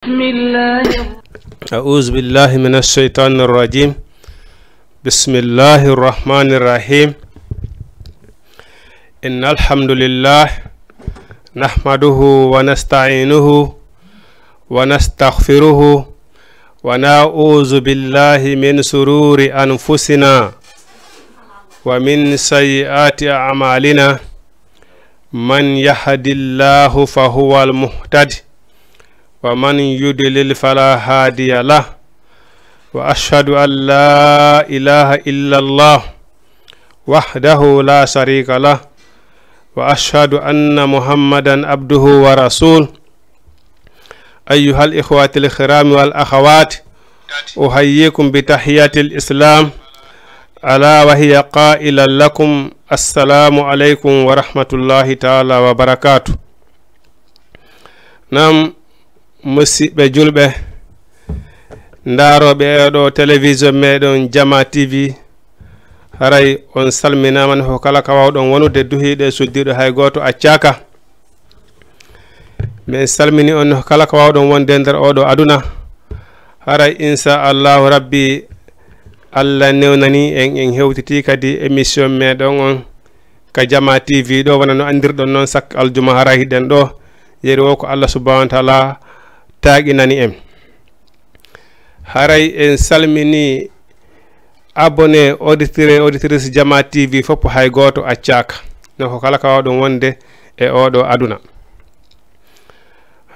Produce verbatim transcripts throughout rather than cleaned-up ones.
بسم الله. أعوذ بالله من الشيطان الرجيم. بسم الله الرحمن الرحيم. إن الحمد لله نحمده ونستعينه ونستغفره ونعوذ بالله من شرور أنفسنا ومن سيئات أعمالنا. من يهد الله فهو المهتد ومن يضلل فلا هادي له. وأشهد أن لا إله إلا الله وحده لا شريك له. وأشهد أن محمدا عبده ورسوله. أيها الإخوة الكرام والأخوات، أحييكم بتحية الإسلام، ألا وهي قائلا لكم: السلام عليكم ورحمة الله تعالى وبركاته. Nam, musidɓe julɓe, ndarooɓe e ɗo télévision meɗen Jama T V, haray on salminaama no ko kala ka wawɗon wonude, duhiiɗo e suddiiɗo, hay gooto accaaka. Min salmini on no kala ka wawɗon wonde nder oɗo aduna. Haray, insha Allahu Rabbi, Allah newnani en, en hewtiti kadi émission meɗen on ka Jama T V ɗo, wona no andirɗon noon, sak aljuma haray hiɗen ɗo. Yeru o ko Allah subhanahu wa ta'ala taaginani en. Haray en salmini abonné, auditeur, auditrice Jama T V fof, hay gooto accaaka. No ko kala ka wawɗon wonde e oɗo aduna.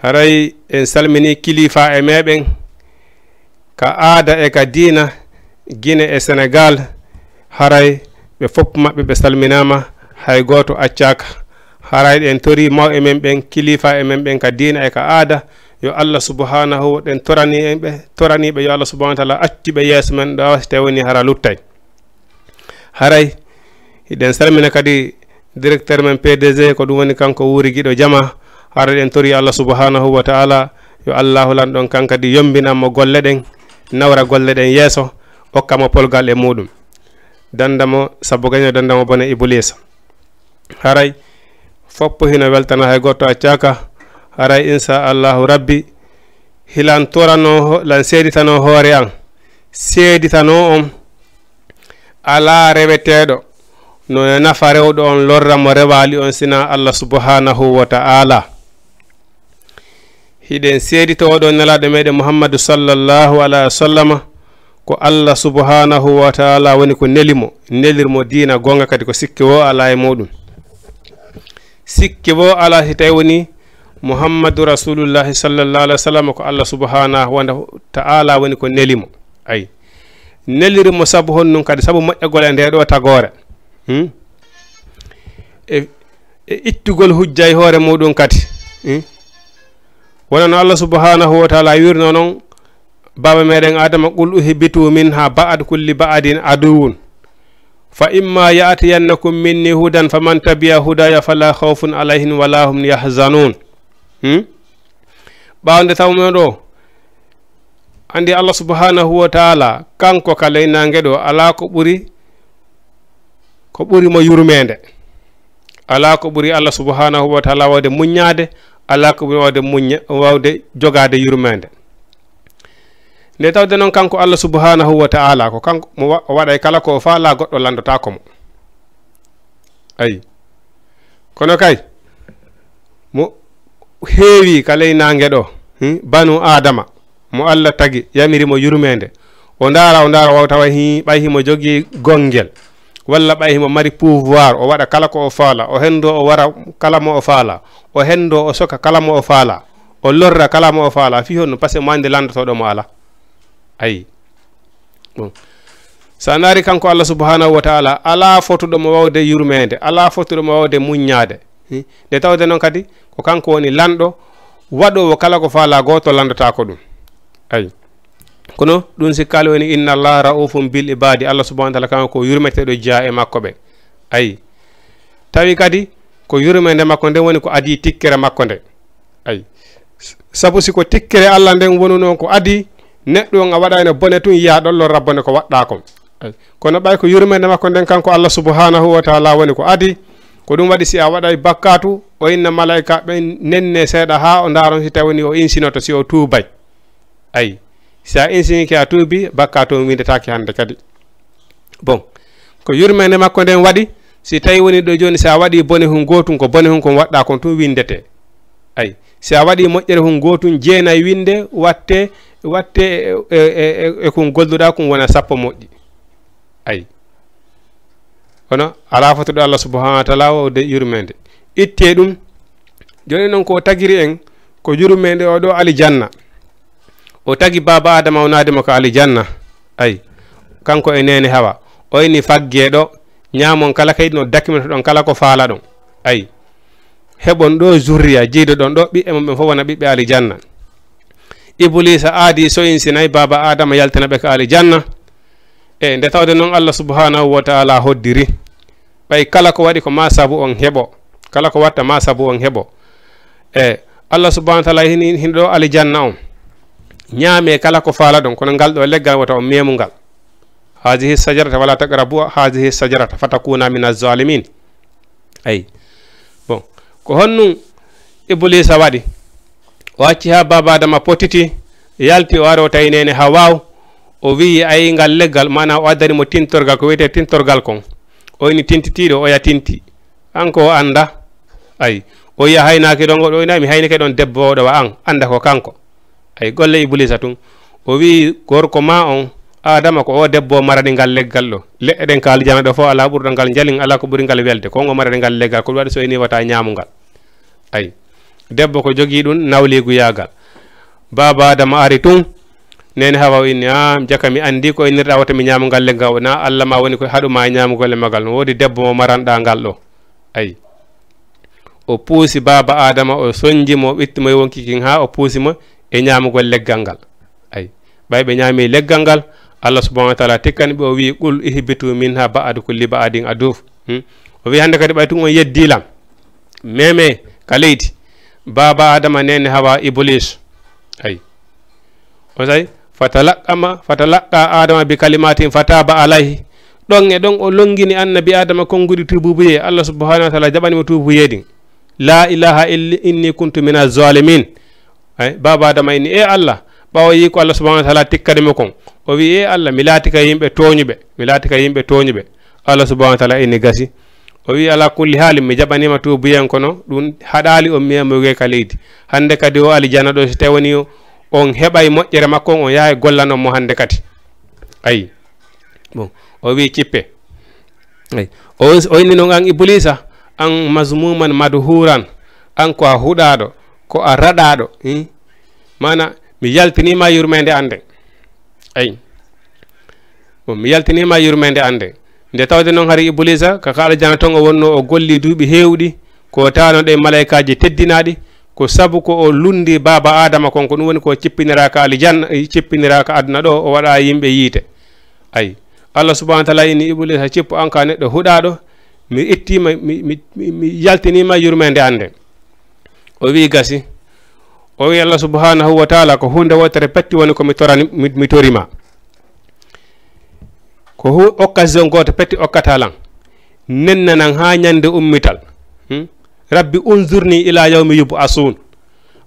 Haray en salmini kilifa e meɗen ka aada e ka diina, Gine e Senegal. Haray ɓe fof maɓɓe ɓe salminaama, hay gooto accaaka. Haray en tori mawɓe men ɓen, kilifa e men ɓen ka diina e ka aada, yo Allah subhanahu wa, ɗen torani en ɓe, torani ɓe, yo Allah subhanahu wa ta'ala accu ɓe yeeso men ɗo, si tawi woni hara luttay. Haray hiɗen salmina kadi directeur men P D G, ko ɗum woni kanko Wuuri Giɗo Jama. Haray ɗen tori Allah subhanahu wa ta'ala, yo Allahu lanɗon kan kadi yombinan mo golle ɗen, nawra golle ɗen yeeso, okka mo polgal e muɗum. Danda mo sabu gaño, danda mo bone Ibuliisa. Haray foppo hino weltana, hay goto accaaka. Haray, insha Allahu Rabbi, hilan torano ho-, lan seeditano hoore an, seeditano on, alaa reweteeɗo no nafa rewɗo on, lorra mo rewaali on, sina Allah subhanahu wa ta'ala. Hiɗen seedito oɗo nelaaɗo meɗen Muhammadu sallallahu alaihi wa sallama, ko Allah subhanahu wa ta'ala woni ko neli mo, nelir mo diina goonga kadi, ko sikke wo alaa e muɗum. Sikke wo alaa si tawi woni Muhammadu Rasulullahi sallallahu alaihi wa sallam, ko Allah subhanahu wa ta'ala woni ko neli mo. Ay. Neliri mo sabu honɗum kadi? Sabu moƴƴagol e nde ɗo tagoore. Hmm? E, e ittugol hujja e hoore muɗum kadi. Hmm? Wona no Allah subhanahu wa ta'ala wirno non baaba meɗen Adama: "Qul uhbitu minha ba'd kulli ba'din aduwwun. Fa imma ya'tiyannakum minni hudan faman tabi'a hudaya fala khawfun alayhim wala hum yahzanun." Hmm? Ɓaawo nde tawno ɗo, andi Allah subhanahu wa ta'ala, kanko ka ley naange ɗo, alaa ko ɓuri, ko ɓuri mo yurmeende. Alaa ko ɓuri Allah subhanahu wa ta'ala wawde muññaade, alaa ko ɓuri wawde muñña-, wawde jogaade yurmeende. Nde tawde noon kanko Allah subhanahu wa ta'ala, ko kanko mo wa-, o waɗay kala ko o faala, goɗɗo lanndotaako mo. Ayi. Kono kay, mo heewi ka ley naange ɗo, hmm, banu Adama, mo Allah tagi, yamiri mo yurmeende. O ndaara, o ndaara, o tawa hi-, ɓay himo jogii gonngel, walla ɓay himo mari pouvoir, o waɗa kala ko o faala, o henndo, o wara kala mo o faala, o henndo, o soka kala mo o faala, o lorra kala mo o faala. Fii honno? Parce que mo anndi lanndotooɗo mo alaa. Ayi. Bon. So a ndaari kanko Allah subhanahu wa ta'ala, alaa fotuɗo mo wawde yurmeende, alaa fotuɗo mo wawde muññaade. Hmm? Nde tawde noon kadi, ko kanko woni lanɗo, waɗoowo kala ko faala, gooto lanndotaako ɗum. Ayi. Kono ɗum sikkaali woni, "Inna Allaha ra'ufun bil ibadi." Allah subhanahu wa ta'ala kanko ko yurmeteeɗo jeyaa e makko ɓe. Ayi. Tawi kadi ko yurmeende makko nden woni ko adii tikkere makko nde. Ayi. Sabu si ko tikkere Allah nden wonu noon ko adii, neɗɗo on a waɗayno bone tun, yiya ɗon lorra bone ko waɗɗaa kon. Ayi. Kono ɓay ko yurmeende makko nden kanko Allah subhanahu wa ta'ala woni ko adii, ko ɗum waɗi si a waɗay bakkaatu, O inna malaika ɓen nenne seeɗa haa o ndaaron si tawi woni o insinoto, si o tuubay. Ay, si a insinike a tuubi, bakkaatu on windetaake hannde kadi. Bon, ko yurmeende makko nden waɗi, si tawi woni ɗo jooni, si a waɗi bone hun gootun, ko bone hun kon waɗɗa kon tun windete. Ay, si a waɗi moƴƴere hun gootun, jeenay winde, watte, watte e, e, e, e kun golluɗa kun wona sappo moƴƴi. Ay. Kono alaa fotuɗo Allah subhanahu wa taala o de yurmeende. Itte ɗum. Jooni noon ko o tagiri en ko yurmeende o ɗo alijanna. O tagi baaba Adama o naadi mo ka alijanna. Ay. Kanko e neene Hawa. O ini fagge ɗo. Ñaamon kala kaydi no dakminotoɗon kala ko faalaɗon. Ay. Heɓon ɗo zurriya, jeydoɗon ɗo ɓiɓɓe mon ɓen fof wona ɓiɓɓe alijanna. Ibuliisa aadi so insinay baaba Adama yaltina ɓe ka alijanna. E nde tawde noon Allah subhanahu wa taala hoddiri. Ɓay kala ko waɗi ko ma sabu on heɓo. Kala ko watta ma sabu on heɓo. E Allah subhanahu wa taala hini, hino ɗo alijanna on. Ñaame kala ko faalaɗon, kono ngal ɗo leggal wota on meemu ngal. Haadihi sajarata wala taqrabuha, haadihi sajarata fatakuna min azzalimin. Ay. Bon, ko honɗum Ibuliisa waɗi? O acci haa baaba Adama potiti, yalti o ari o tawi neene Hawaaw. O wi'i, "Ay, ngal leggal," maana o addani mo tintorgal, ko wiyetee tintorgal kon. O ini tintitiiɗo, oya tinti. Kanko o annda. Ay, o yi'a haynaaki ɗon, o ɗo ina, "Mi haynike ɗon debbo o ɗo wa an," annda ko kanko. Ay, golle Ibuliisa tun. O wi'i, "Gorko ma on, Adama, ko o debbo marani ngal leggal ɗo. Leɗɗe ɗen ka aljana ɗo fof alaa ɓurɗo ngal njalin, alaa ko ɓuri ngal welde. Ko ngo marani ngal leggal, ko ɗum waɗi so ini wata ñaamu ngal." Ay, debbo ko jogii ɗum nawliigu yaagal. Baaba Adama ari tun, neene Hawa o inni, "Ah, jaka mi anndi ko innirɗa wota mi ñaamu ngal leggal, wona Allah ma woni ko haɗu ma e ñaamugol e magal. No woodi debbo mo maranɗa ngal ɗo." Ay. O puusi baaba Adama, o sonji mo, o ɓitti mo e wonki kin haa o puusi mo e ñaamugol leggal ngal. Ay, ɓay ɓe ñaami leggal ngal, Allah subhanahu wa taala tikkani ɓe, o wi'i, "Qul ihbitu minha ba'dukum li ba'din aduw." Hmm? O wi'i, "Hannde kadi ɓay tun on yeddi lam. Meme ka leydi." Baaba Adama, neene Hawa, Ibulis. Ay. O say, "Fatalaqqama, fatalaqqa Adama bi kalimatin fataba alayhi." Ɗon e ɗon o longini annabi Adama konguɗi tuububuye. Allah subhanahu wa taala jaɓani mo tuububuye ɗin. "La ilaha illi inni kuntu mina zalimin." Ay, baaba Adama inni, "E Allah," ɓawo yi ko Allah subhanahu wa taala tikkani mo kon. O wi, "E Allah, mi laati ka yimɓe tooñuɓe, mi laati ka yimɓe tooñuɓe." Allah subhanahu wa taala inni, "Gasi." O wi, "Ala kulli haali, mi jaɓanima tuubuyen, kono ɗum haɗaali on meemoyge ka leydi. Hannde kadi o alijanna ɗo, si tawi woni on heɓay moƴƴere makko, on yahay gollan on mo hannde kadi." Ayi. Bon, o wi, "Cippe." Ayi. O, o inni noon, "An Ibuliisa, an mazmuman madhuran, an ko a huɗaaɗo, ko a raɗaaɗo, hmm? Maana, mi yaltiniima yurmeende an nden." Ayi. Bon, mi yaltiniima yurmeende an nden. Nde tawde noon hari Ibuliisa, ka, ka aljanna toon o wonnoo, o golli duuɓi heewɗi, ko taanoɗo e malaykaaji teddinaaɗi, ko sabu ko o lunndi baaba Aadama kon, ko ɗum woni ko cippiniraa ka aljanna, cippiniraa ka aduna ɗo, o waɗa yimɓe yiite. Ayi, Allah subhanahu wa taala inni Ibuliisa, "Cippo an ka neɗɗo huɗaaɗo, mi ittiima, mi, mi, mi, mi yaltiniima yurmeende an nden." O wi, "Gasi." O wi Allah subhanahu wa taala, "Ko huunde wootere petti woni ko mi torani, mi, mi tori ma. Ko hu-, occasion gooto petti okkata lan. Nennanan haa ñande ummital. Hmm? Rabbi unzurni ila yawmi yub'asun."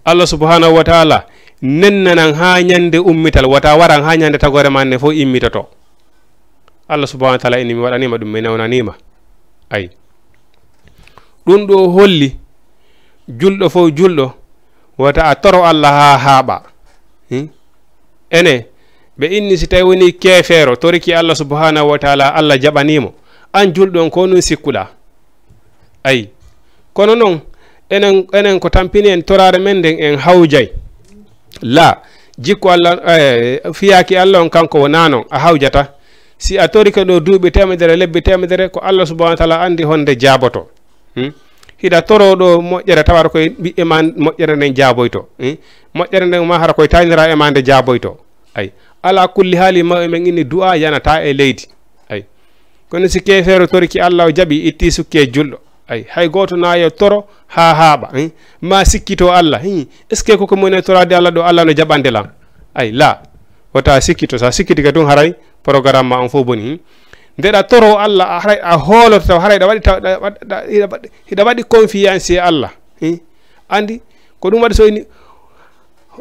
Allah subhanahu wa taala, "Nennanan haa ñande ummital, wata waran haa ñande tagoore ma nde fof immitoto." Allah subhanahu wa taala inni, "Mi waɗanima ɗum, mi newnanima." Ayi. Ɗum ɗo holli julɗo fof julɗo, wata a toro Allah haa haaɓa. Hmm? Ene, ɓe inni si tawi woni keefeero, toriki Allah subhanahu wa taala, Allah jaɓanimo. An julɗo on, ko nun sikkuɗa? Ayi. Kono non, enen, enen ko tampini en toraare men nden, en hawjay. La, jikku Allah, eh, fiyaaki Allah on kanko wonaa non, a hawjata. Si a torike ɗo duuɓi teemedere, lebbi teemedere, ko Allah subhanahu wa taala andi honde jaaboto. Hmm? Hiɗa toro ɗo moƴƴere, tawata koye ɓiɓɓe ma moƴƴere nden jaaboyto. Hmm? Moƴƴere nden ma hara koye taynira e ma nde jaaboyto. Ayi. Ala kulli haali, mawɓe men inni du'a yanata e leydi. Ayi. Kono si keefeero toriki Allah, o jaɓi, itti sukke julɗo. Ayi. Hay gooto na yo toro haa haaɓa. Hmm? Ma sikkito Allah. Hmm? Est-ce que koko mone toraade Allah ɗo, Allah no jaɓande lan? Ayi, la. Wota sikkito. Sa sikkitike tun, haray programme ma on fof boni. Hmm? Ndeɗa toro Allah, a haray a hooloto taw, haray ɗa waɗi taw, ɗa waɗ-, ɗa, hiɗa waɗi, hiɗa waɗi confiance e Allah. Hi? Anndi ko ɗum waɗi so ini,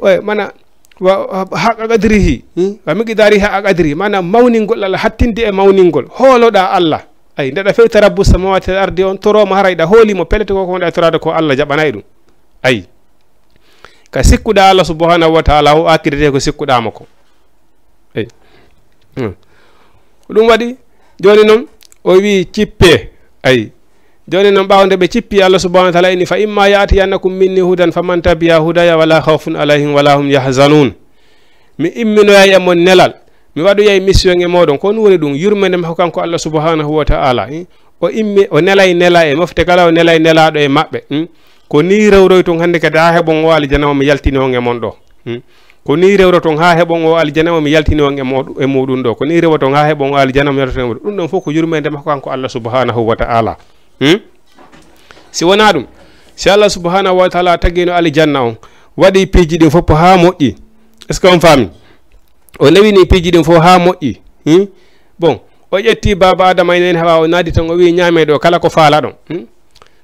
oye, mana, wa, wa, haqa qadrihi, hi? Wa miqdari haqa qadrihi, mana mawningol Allah, hattinde e mawningol, hooloɗaa Allah. Ay, ndeɗa fewta Rabbu samawati wal ardi on, torooma haray ɗa hoolimo, pelete ko ko wonɗa e toraade ko Allah jaɓanay ɗum. Ay. Ka sikkuɗaa Allah subhanahu wa ta'ala o akkidete ko sikkuɗaamo ko. Ay. Hmm. Ko ɗum waɗi, jooni noon, o wii cippee. Ay. Jooni noon, ɓaawo nde ɓe cippi, Allah subhanahu wa ta'ala ini, "Fa imma ya'tiyannakum minni hudan faman tabi'a hudaya wala khawfun alayhim wala hum yahzanun." Mi imminoyay e mon nelal, mi waɗoyay mission e mooɗon. Ko ɗum woni ɗum, yurmeende makko kanko Allah subhanahu wa ta'ala. Hmm? O immi, o nelay nela e mofte kala, o nelay nelaaɗo e maɓɓe. Hmm? Ko nii rewroyton hannde kadi haa heɓon o aljana mo mi yaltini on e mon ɗo. Hmm? Ko nii rewroton haa heɓon o aljana mo mi yaltini on e mo, e muɗum ɗo. Ko nii rewoton haa heɓon o aljana mo yaltini on e muɗum. Ɗum ɗon fof ko yurmeende makko kanko Allah subhanahu wa ta'ala. Hmm? Si wonaa ɗum, si Allah subhanahu wa ta'ala tagino aljanna on, waɗi piiji ɗin fof haa moƴƴi. Est-ce que on faami? O newini piiji ɗin fof haa moƴƴi. Hmm? Bon, o ƴetti baaba Adama e nene Hawa, o naadi tan, o wii, "Ñaamee ɗo kala ko faalaɗon." Hmm?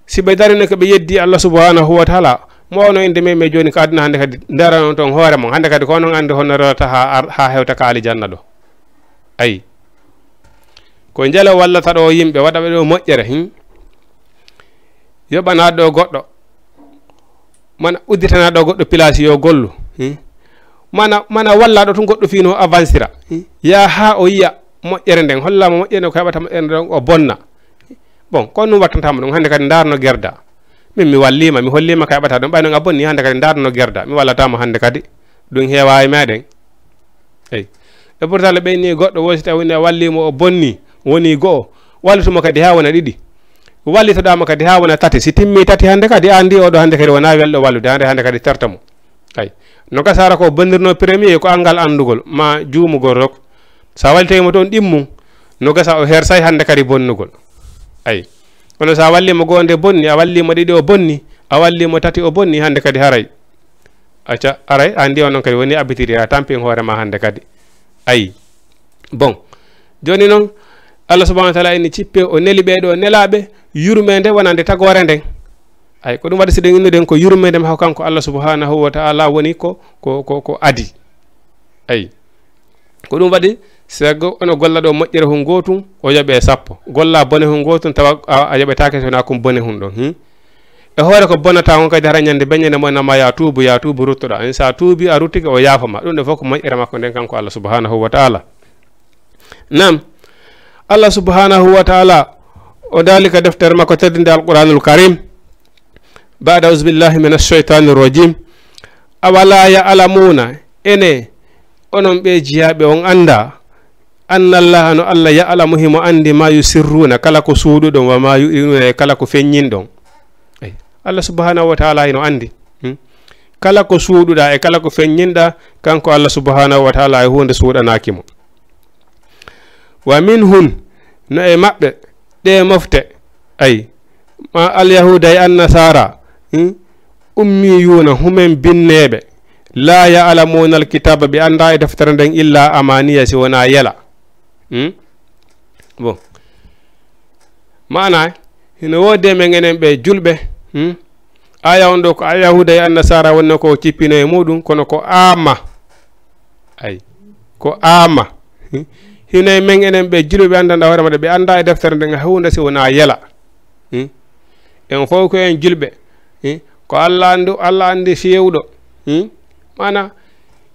Si ɓe darino ko ɓe yeddi Allah subhanahu wa ta'ala, mo wano innde men, men jooni ko aduna hannde kadi, ndaran on toon hoore mon. Hannde kadi ko onon anndi honno rewata haa ar-, haa hewta ka aljanna ɗo. Ayi. Ko njale wallata ɗo yimɓe, waɗa ɓe ɗo moƴƴere, hmm? Yoɓana ɗo goɗɗo. Mana udditana ɗo goɗɗo place yo gollu, hmm? Mana, mana walla ɗo tun goɗɗo fii no avancira, hmm? Yaa haa o yiya moƴƴere nden, holla mo moƴƴere nden, ko heɓata moƴƴere nden, o bonna. Bon, ko ɗum wattantama ɗum, hannde kadi ndaar no gerda. Min mi walliima, mi holliima ka heɓata ɗum, ɓay non a bonni, hannde kadi ndaar no gerda. Mi wallataama hannde kadi. Ɗum heewa e meɗen. Eyi. E pourtant le ɓeyni goɗɗo wosita woni a walliimo o bonni, woni go'o. Wallitumo kadi haa wona ɗiɗi. Wallitoɗaama kadi haa wona tati. Si timmi tati hannde kadi, a anndi oɗo hannde kadi wona welɗo wallude, hannde, hannde kadi terta mo. Ay. No gasa hara ko bondirno premier ko anngal anndugol, ma juumugol rok. Sa wallitoyimo toon ɗimmum, no gasa o hersay hannde kadi bonnugol. Ay. Kono sa walliimo go'o nde bonni, a walliimo ɗiɗi o bonni, a walliimo tati o bonni, hannde kadi haray. Acca, aray, anndi on non kadi woni habitude, a tampin hoore ma hannde kadi. Ayi. Bon. Jooni noon, Allah subhanahu wa ta'ala ene cippe, o neli ɓee ɗoo nelaaɓe, yurmeende wonande tagoore nden. Ay, ko ɗum waɗi si ɗen innuɗen ko yurmeende makko kanko Allah subhanahu wa ta'ala woni ko, ko, ko, ko adi. Ayi. Ko ɗum waɗi, si tago ono golla ɗo moƴƴere hun gootun, o yoɓe sappo. Golla bone hun gootun, tawa a, a yoɓetaake so wonaa kun bone hun ɗon. Hmm? E hoore ko bonata on kadi hara ñande beññande mo nama ya tuubu, ya tuubu ruttoɗa. En sa tuubi, a ruttike, o yaafama. Ɗum ɗo fof ko moƴƴere makko nden kanko Allah subhanahu wa ta'ala. Naam. Allah subhanahu wa ta'ala, o daali ka deftere makko teddinde Alquranul Karim. Ba'da auzu billahi minash shaitanir rajim. Awala ya'lamuna, ene, onon ɓe jiyaaɓe on annda, anna Allaha no Allah ya'lamu himo anndi ma yusirruna, kala ko suuɗuɗon, wa ma yu'linuna, e kala ko feññinɗon. Ey, Allah subhanahu wa ta'ala hino anndi. Hmm? Kala ko suuɗuɗa e kala ko feññinɗa, kanko Allah subhanahu wa ta'ala e huunde suuɗanaaki mo. Wa minhum, no e maɓɓe, ɗe mofte, ay, ma alyahuda e annasara, hmm? Ummiyuna, humen binneeɓe, la ya'lamuna alkitaba, ɓe annda e deftere nden illa amaniya, si wona yela. Hmm? Bon. Maana, hino woodi e men enen ɓe julɓe, hmm? Aya on ɗo ko a Yahuda e Annasara wonno ko cippino e muɗum, kono ko ama. Ay, ko ama. Hmm? Hino e men enen ɓe julɓe ɓe anndanɗa hoore maɓɓe, ɓe annda e deftere nden huunde si wona yela. Hmm? En fof ko en julɓe. Hmm? Ko Allah anndu, Allah anndi fewɗo. Hmm? Maana,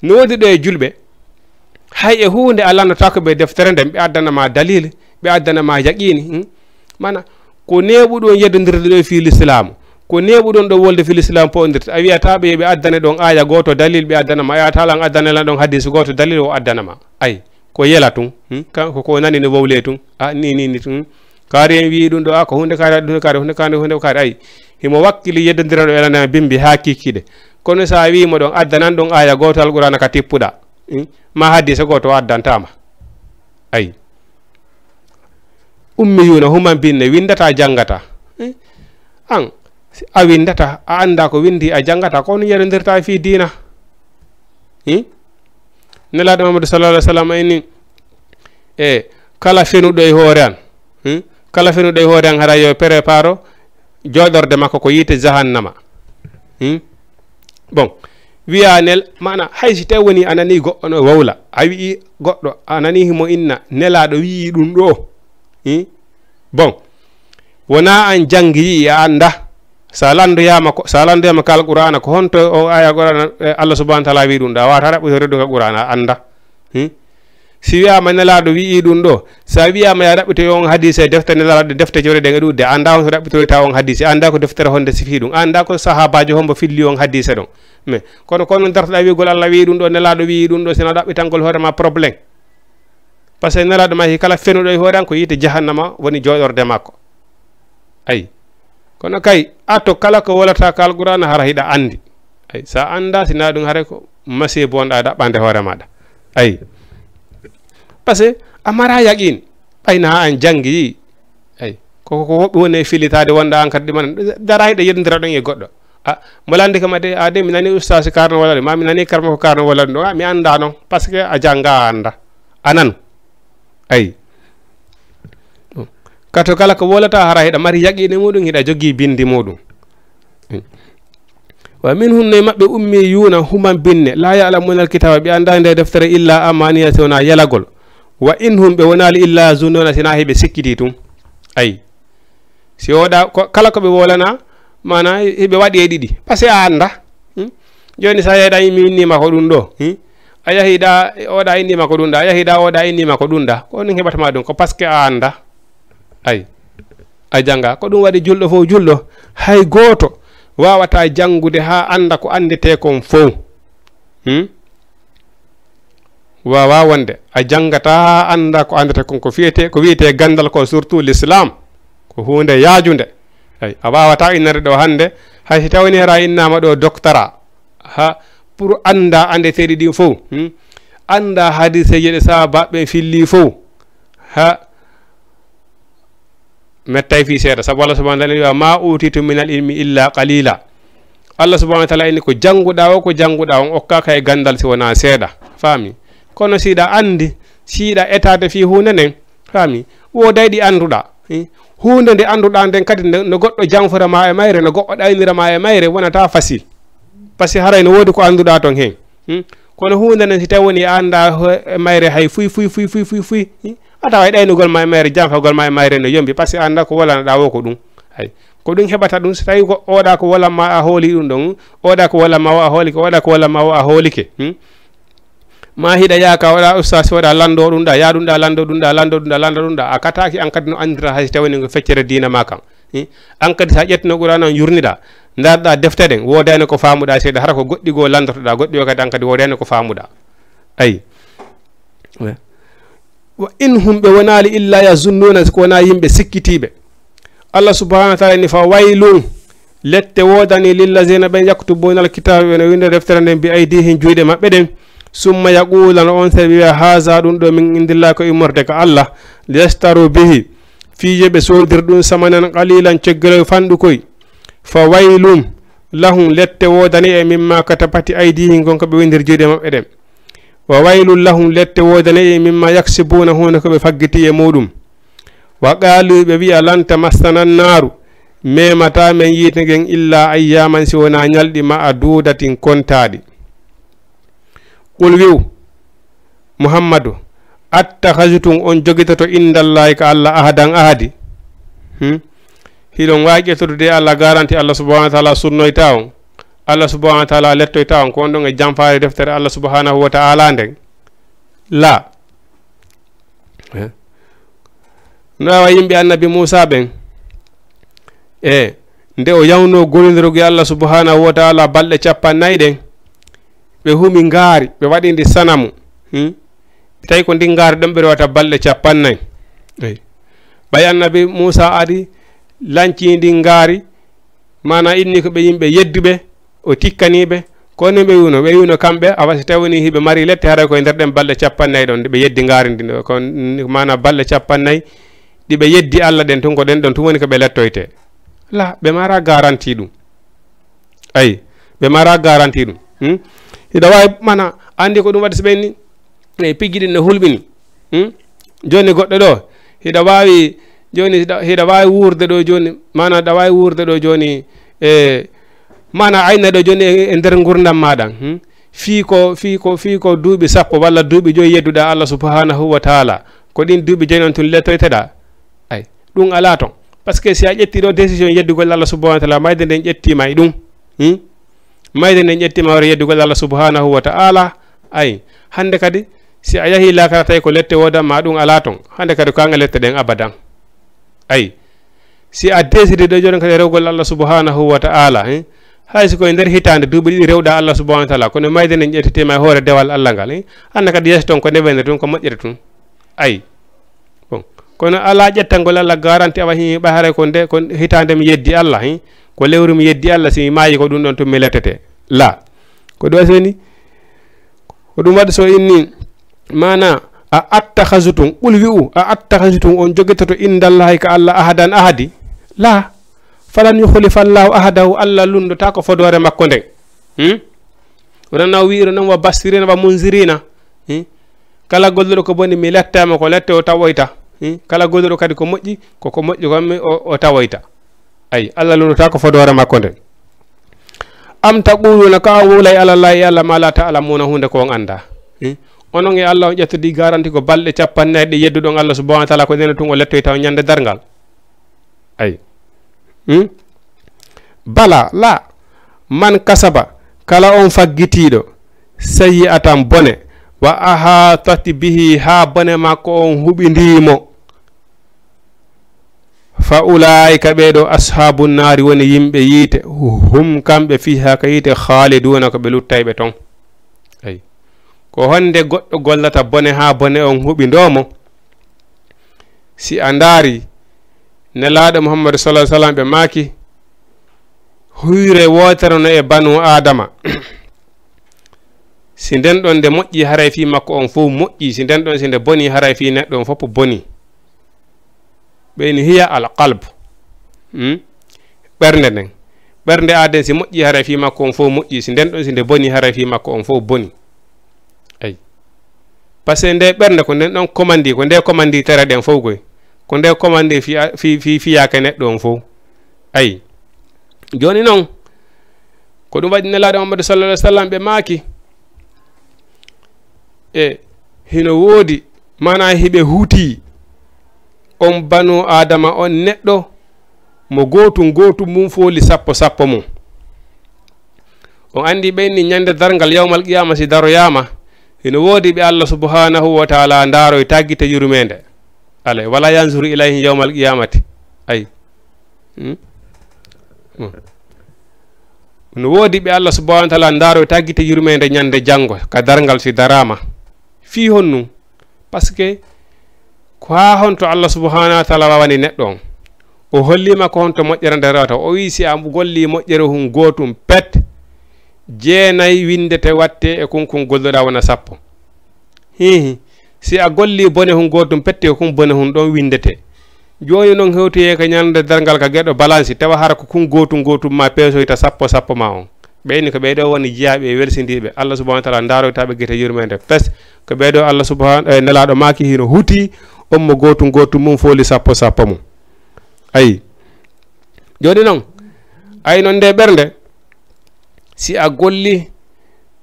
no woodi ɗo e julɓe, hay e huunde a lannotaako ɓe deftere nden, ɓe addana ma dalil, ɓe addana ma yaqiini. Hmm? Maana, ko neeɓuɗon yeddondirde ɗo e fii Lislaamu, ko neeɓuɗon ɗo wolde fii Lislaamu poondirta. A wi'ataa ɓe yo ɓe addane ɗon aaya gooto dalil, ɓe addana ma, a wi'ataa lan addane lan ɗon hadiis gooto dalil o addana ma. Ay, ko yela tun, hmm? Kanko ko nani no wowlee tun, a, ni, ni, ni tun. Kaari en wi'i ɗum ɗo, a, ko hunde kaari, hunde kaari, hunde kaari, hunde kaari, ay. Himo wakkili yeddondira ɗo elana bimbi haa kikiɗe. Kono sa wi'i mo ɗon, addanan ɗon aaya gooto Alqur'aana ka tippuɗa, hmm? Ma hadiisa gooto o addantaa ma. Ay. Ummiyuuna, human binne, winndataa, janngataa. Eh? An, si a winndataa, a anndaa ko winndi, a janngataa, ko on yerondirtaa fii diina. Hmm? Nelaaɗo Muhammadu sallallahu alaihi wasallam inni, e kala fenuɗo e hoore an, hmm? Kala fenuɗo e hoore an, hara yo préparo jooɗorde makko ko yiite jahannama. Hmm? Bon, wiya nel, maana hay si tawi woni a nanii goɗɗo no wowla, a wi'i goɗɗo, a nanii himo inna, Nelaaɗo wi'i ɗum ɗo. Hmm? Bon, wonaa an janngi yi'i a annda. Sa lanndoyaama ko, sa lanndoyaama ka Alqur'aana, ko honto o aya Qur'aana, eh, Allah subhanahu wa ta'ala wi'i ɗum ɗo, a waawataa ɗaɓɓitoyde ɗum ka Qur'aana, a annda. Hmm? Si wiyaama Nelaaɗo wi'i ɗum ɗo, sa wiyaama ya ɗaɓɓitoy on hadiise e defte Nelaaɗo, defte jooɗe ɗen e ɗuuɗde, a annda on so ɗaɓɓitoyta on hadiise, a annda ko deftere honde sifi ɗum, a annda ko sahaabaajo hombo filli on hadiise ɗon. Mais kono, kono dartoɗaa wi'ugol Allah wi'i ɗum ɗo, Nelaaɗo wi'i ɗum ɗo, sina ɗaɓɓitangol hoore ma problème. Par ce que Nelaaɗo ma hi kala fenuɗo e hoore an ko yiite jahannama woni jooɗorde makko. Ayi. Kono kay, a to kala ko wolata ka Alqur'aana hara hiɗa anndi. Ayi, sa annda, sina ɗum haray ko masiibo wonɗa ɗaɓɓande hoore maɗa. Ayi. Par ce que a mara yaqin, ɓay na an janngi. Ayi. Ko, ko, ko woɓɓe woni e filitaade wonɗa an kadi ɗi mana, dara hiɗa yedondira ɗon e goɗɗo. A, mo landi kam ade, ade mi nani ustaas karno wala ɗum, ma mi nani karmo ko karno wala ɗum, a, mi annda non, par ce que a jannga a annda. A nan. Ayi. Kato kala ko wolata hara hiɗa mari yaqiine muɗum, hiɗa jogii bindi muɗum. Wa minhum, no e maɓɓe, ummiyuuna, human binne, la ya'lamuuna alkitaaba, ɓe annda nde deftere, illa amaniya, si wona yelagol. Wa in hum, ɓe wonaali, illa yazunnuuna, sina hiɓe sikkiti tun. Ayi. Si oɗa, ko, kala ko ɓe wolana, mana hiɓe waɗi e ɗiɗi. Parce que a annda. Hmm? Jooni sa yeeɗa mi innima ko ɗum ɗo. Hmm? A yahi ɗa, oɗa innima ko ɗum ɗa. A yahi ɗa, oɗa innima ko ɗum ɗa. Ko ɗum heɓata ma ɗum. Ko parce que a annda. Ayi. A jannga. Ko ɗum waɗi julɗo fof julɗo. Hay gooto waawata janngude haa annda ko anndetee kon fof. Hmm? Waawaa wonde a janngata haa annda ko anndata kon, ko fiyetee, ko wiyetee ganndal ko, surtout l'islam, ko huunde yaajunde. Eyi, a waawataa innere ɗo hannde, hay si tawii hara innama ɗo doctorat, ha, pour annda anndeteeɗi ɗin fof, hmm? Annda hadiseeje ɗe sahaabaaɓe ɓen filli fof, ha, mettay fii seeɗa, sabu Allah subhanahu wa taala wiya, "Ma utitum min al ilmi illa qalila." Allah subhanahu wa taala inni ko jannguɗaa o, ko jannguɗaa on okkaaka e ganndal si wonaa seeɗa. Faami? Kono si hiɗa anndi, si hiɗa etaade fii huunde nden, faami? Wooday ɗi annduɗaa. Hmm? Huunde nde annduɗaa nden kadi, nde, no goɗɗo janfora ma e mayre, no goɗɗo ɗaynira ma e mayre, wonata facile. Parce que haray no woodi ko annduɗaa ton hen. Hmm? Kono huunde nden, si tawi woni a annda ho-, e mayre hay fuy, fuy, fuy, fuy, fuy, fuy, hmm? A taway ɗaynugol ma e mayre, janfagol ma e mayre no yombi, parce que a annda ko wolanaɗaa wo ko ɗum. Hay. Ko ɗum heɓata ɗum, so tawi ko oɗa ko wolan ma a hooli ɗum ɗon, oɗa ko wolan ma o a hoolike, oɗa ko wolan ma o a hoolike. Hmm? Ma hiɗa yaaka, oɗa ustaas, oɗa lanndo ɗum ɗa, ya ɗum ɗa, lanndo ɗum ɗa, lanndo ɗum ɗa, lanndo ɗum ɗa. A kataaki an kadi no anndira hay so tawi woni ko feccere diina ma kan. Hmm? An kadi sa ƴettino Qur'aana on yurniɗa, ndaarɗa defte ɗen, woodani ko faamuɗa seeɗa, hara ko goɗɗi goo lanndotoɗa, goɗɗi o kadi an kadi woodani ko faamuɗa. Ayi. Wa in hum, ɓe wonaali, illa yazunnuuna, si ko wonaa yimɓe sikkitiiɓe. Allah subhanahu wa taala ni, fa waylun, lette woodani, lillazina, ɓen, yaktubuuna alkitaaba, ɓe no winda deftere nden, bi aydihim, juuɗe maɓɓe ɗen, summa yaquuluna, no on sey ɓe wiya, haza, ɗum ɗo, min indillahi, ko immorde ka Allah, liyashtaru bihi, fii yo ɓe soodir ɗum, samanan qalilan, coggal fanɗukoy. Fa waylun lahum, lette woodani e, mimma katabat aydihim, kon ko ɓe windir juuɗe maɓɓe ɗen. Wa waylun lahum, lette woodani e, mimma yaksibuuna, huunde ko ɓe faggiti e muɗum. Wa qaalu, ɓe wi'a, lan tamassana annaaru, memataa men yiite ngen, illa ayyaaman, si wonaa ñalɗi ma'aduudatin, kontaaɗi. Qul, wi'u, Muhammadu, attakhaztum, on jogitoto, indallaahi, ka Allah, ahadan, ahadi? Hmm? Hiɗon waawi ƴettude de Allah garanti, Allah subhanahu wa taala sunnoyta on, Allah subhanahu wa taala lettoyta on, ko on ɗon e janfaare deftere Allah subhanahu wa taala nden? La. Eh? No awa yimɓe annabi Muusa ɓen, e nde o yawnoo gollondirgol e Allah subhanahu wa taala balɗe cappannayi ɗen, ɓe humi ngaari, ɓe waɗi ndi sanamu. Hmm? Tawi ko ndin ngaari ɗon ɓe rewata balɗe cappannayi. Eyi. Ɓay annabi Muusa ari, lanci ndin ngaari, maana inni ko ɓe yimɓe yedduɓe, o tikkanii ɓe. Kono ɓe wi'uno, ɓe wi'uno kamɓe, awa si tawi woni hiɓe mari lette, haray ko e nder ɗen balɗe cappannayi ɗon, ɗe ɓe yeddi ngaari ndin, ko, maana balɗe cappannayi ɗi ɓe yeddi Allah ɗen tun, ko ɗen ɗon tun woni ko ɓe lettoyte. La, ɓe mara garanti ɗum. Ayi, ɓe mara garanti ɗum. Hmm? Hiɗa waawi, mana, anndi ko ɗum waɗi so ɓe inni, e piggi ɗin no hulɓini. Hmm? Jooni goɗɗo ɗo, hiɗa waawi, jooni hiɗa, hiɗa waawi wuurde ɗo jooni, mana, ɗa waawi wuurde ɗo jooni, e Maana ayna ɗo jooni e, e nder ngurndam maaɗa, hmm? Fii ko, fii ko, fii ko duuɓi sappo walla duuɓi joyi yedduɗaa Allah subhanahu wa taala, ko ɗin duuɓi joyi on tun lettoyteɗaa? Ay, ɗum alaa ton. Parce que si a ƴetti ɗo décision yeddugol Allah subhanahu wa taala, mayde nden ƴettiima e ɗum. Hmm? Mayde nden ƴettiima hoore yeddugol Allah subhanahu wa taala. Ay, hannde kadi, si a yahii laakara tawi ko lette woodan ma, ɗum alaa ton. Hannde kadi ko anga lette ɗen abadan. Ay, si a décide ɗo jooni kadi rewgol Allah subhanahu wa taala, eh? Hay si koye nder hitaande duuɓi ɗiɗi rewɗaa Allah subhanahu wa taala, kono mayde nden ƴettitiima e hoore dewal Allah ngal, eh? Hannde kadi yeeso ton ko newende tun, ko moƴƴere tun. Ay. Bon. Kono alaa ƴettangol Allah garanti awa hii ɓay haray ko nde, ko hitaande mi yeddi Allah, eh? Ko lewru mi yeddi Allah, si mi maayi ko ɗum ɗon tun mi lettete. La. Ko ɗum waɗi so inni, ko ɗum waɗi so inni, maana, a attakhaztum, qul wi'u, a attakhaztum, on jogitoto indallahi ka Allah ahadan ahadi? La. Falan yukhlifa Allahu ahadahu, Allah lunndotaako fodoore makko nden. Hmm? Wonana o wi'iro non wa bashirina wa munzirina. Hmm? Kala golluɗo ko boni, mi lettaama ko lette o tawoyta. Hmm? Kala golluɗo kadi ko moƴƴi, ko ko moƴƴi kon mi o, o tawoyta. Ay, Allah lunndotaako fodoore makko nden. Am taquluna, ka on wowlay ala Allahi, e Allah, ma la ta'lamuna, huunde ko on anndaa. Hmm? Onon e Allah on ƴettodii garanti ko balɗe cappannayi ɗe yedduɗon Allah subhanahu wa taala, ko nden tun o lettoyta on ñande darngal. Ay. Hmm? Bala, la. Man kasaba, kala on faggitiiɗo, sayyi'atan, bone, wa ahatat bihi, haa bone makko on huɓindii mo. Fa ulaa'ika, ɓee ɗoo, ashaabun naari, woni yimɓe yiite, hum, kamɓe, fiihaa, ka yiite, khaaliduuna, ko ɓe luttayɓe ton. Ay. Ko honde goɗɗo gollata bone haa bone on huɓindoo mo? Si a ndaari, Nelaaɗo Muhammadu sallallahu alaihi wasallam ɓe maaki, huyre wootere no e banu Aadama. Si nden ɗon nde moƴƴi, haray fii makko on fow moƴƴi. Si nden ɗon si nde boni, haray fii neɗɗo on fof boni. Ɓeyni hiya al qalb. Hmm? Ɓernde nden. Ɓernde aaden si moƴƴi, haray fii makko on fof moƴƴi. Si nden ɗon si nde boni, haray fii makko on fof boni. Ay. Parce que nde ɓernde ko nden ɗon commandi, ko nde commandi tere ɗen fof koy. Ko nde commandi fi, fi, fi, fiyaake neɗɗo on fof. Ay. Jooni non, ko ɗum waɗi Nelaaɗo Muhammadu sallallahu alaihi wasallam ɓe maaki, e hino woodi, maanaa hiɓe huuti on banu Aadama, on neɗɗo mo gootum gootum mum fooli sappo sappo mum. On anndi ɓe inni ñande darngal yawmal qiyama si daroyaama, hino woodi ɓe Allah subhanahu wa taala ndaaroyta gite yurmeende. Alay, wala yanzuru ilayhim yawmal qiyamati. Ay. Hmm? Hmm. No woodi ɓe Allah subhanahu wa taala ndaaroyta gite yurmeende ñande janngo ka darngal si daraama. Fii honɗum? Parce que ko haa honto Allah subhanahu wa taala wawani neɗɗo on? O holliima ko honto moƴƴere nde rewata. O wi'i si a golli moƴƴere hun gootum pet, jeenay winndete watte e kun kun golloɗaa wona sappo. Hihi, si a golli bone hun gootum pet, ko kun bone hun ɗon winndete. Jooni non hewtoyee ka ñande darngal ka geɗo balansi, tawa hara ko kun gootum gootum ma peesoyta sappo sappo ma on. Ɓe inni ko ɓee ɗoo woni jiyaaɓe e welsindiiɓe. Allah subhanahu wa taala ndaaroyta ɓe gite yurmeende fes. Ko ɓee ɗoo Allah subhanahu, eh, Nelaaɗo maaki hino huuti on mo gootum gootum mum fooli sappo sappo mum. Ayi. Jooni non, ayi non nde ɓernde, si a golli,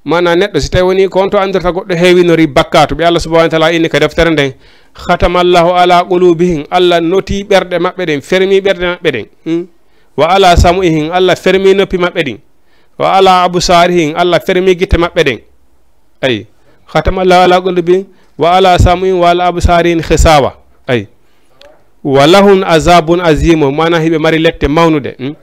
maanaa neɗɗo, si tawi woni ko on to anndirta goɗɗo heewinori bakkaatu, ɓe Allah subhanahu wa taala inni ka deftere nden, "Khatamallahu ala qulubihim", Allah notii ɓerɗe maɓɓe ɗen, fermii ɓerɗe maɓɓe ɗen. Hmm? "Wa ala sam'ihim", Allah fermii noppi maɓɓe ɗin. "Wa ala absarihim", Allah fermii gite maɓɓe ɗen. Ayi. "Khatamallahu ala qulubihim, wa ala sam'ihim, wa ala absarihim ghishawa." Ayi. "Wa lahum azabun azimun", maanaa hiɓe mari lette mawnuɗe. Hmm?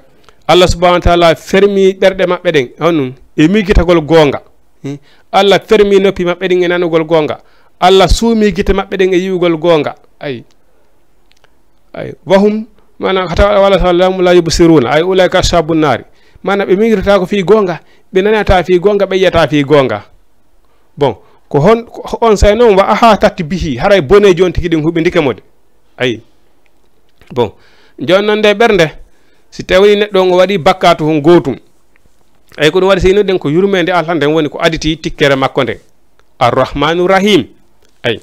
Allah subhanahu wa taala fermii ɓerɗe maɓɓe ɗen, honɗum? E miijitagol goonga. Hmm? Allah fermii noppi maɓɓe ɗin e nanugol goonga. Allah suumii gite maɓɓe ɗen e yi'ugol goonga. Ayi. Ayi. "Wa hum", maanaa, "hatta wala lahum la yubsiruna", ayi, "ulaika ashabun nari". Maanaa, ɓe miijotataako fii goonga, ɓe nanataa fii goonga, ɓe yi'ataa fii goonga. Bon, ko hon, ko on say non, "wa ahatat bihi", haray boneeji on tigi ɗin huɓindike mo de. Ayi. Bon, jooni non nde ɓernde, si tawii neɗɗo on o waɗii bakkaatu hon gootum, ayi, ko ɗum waɗi, si innuɗen ko yurmeende Allah nden woni ko aditi tikkere makko nden. Arrahmanu Rahim. Ayi.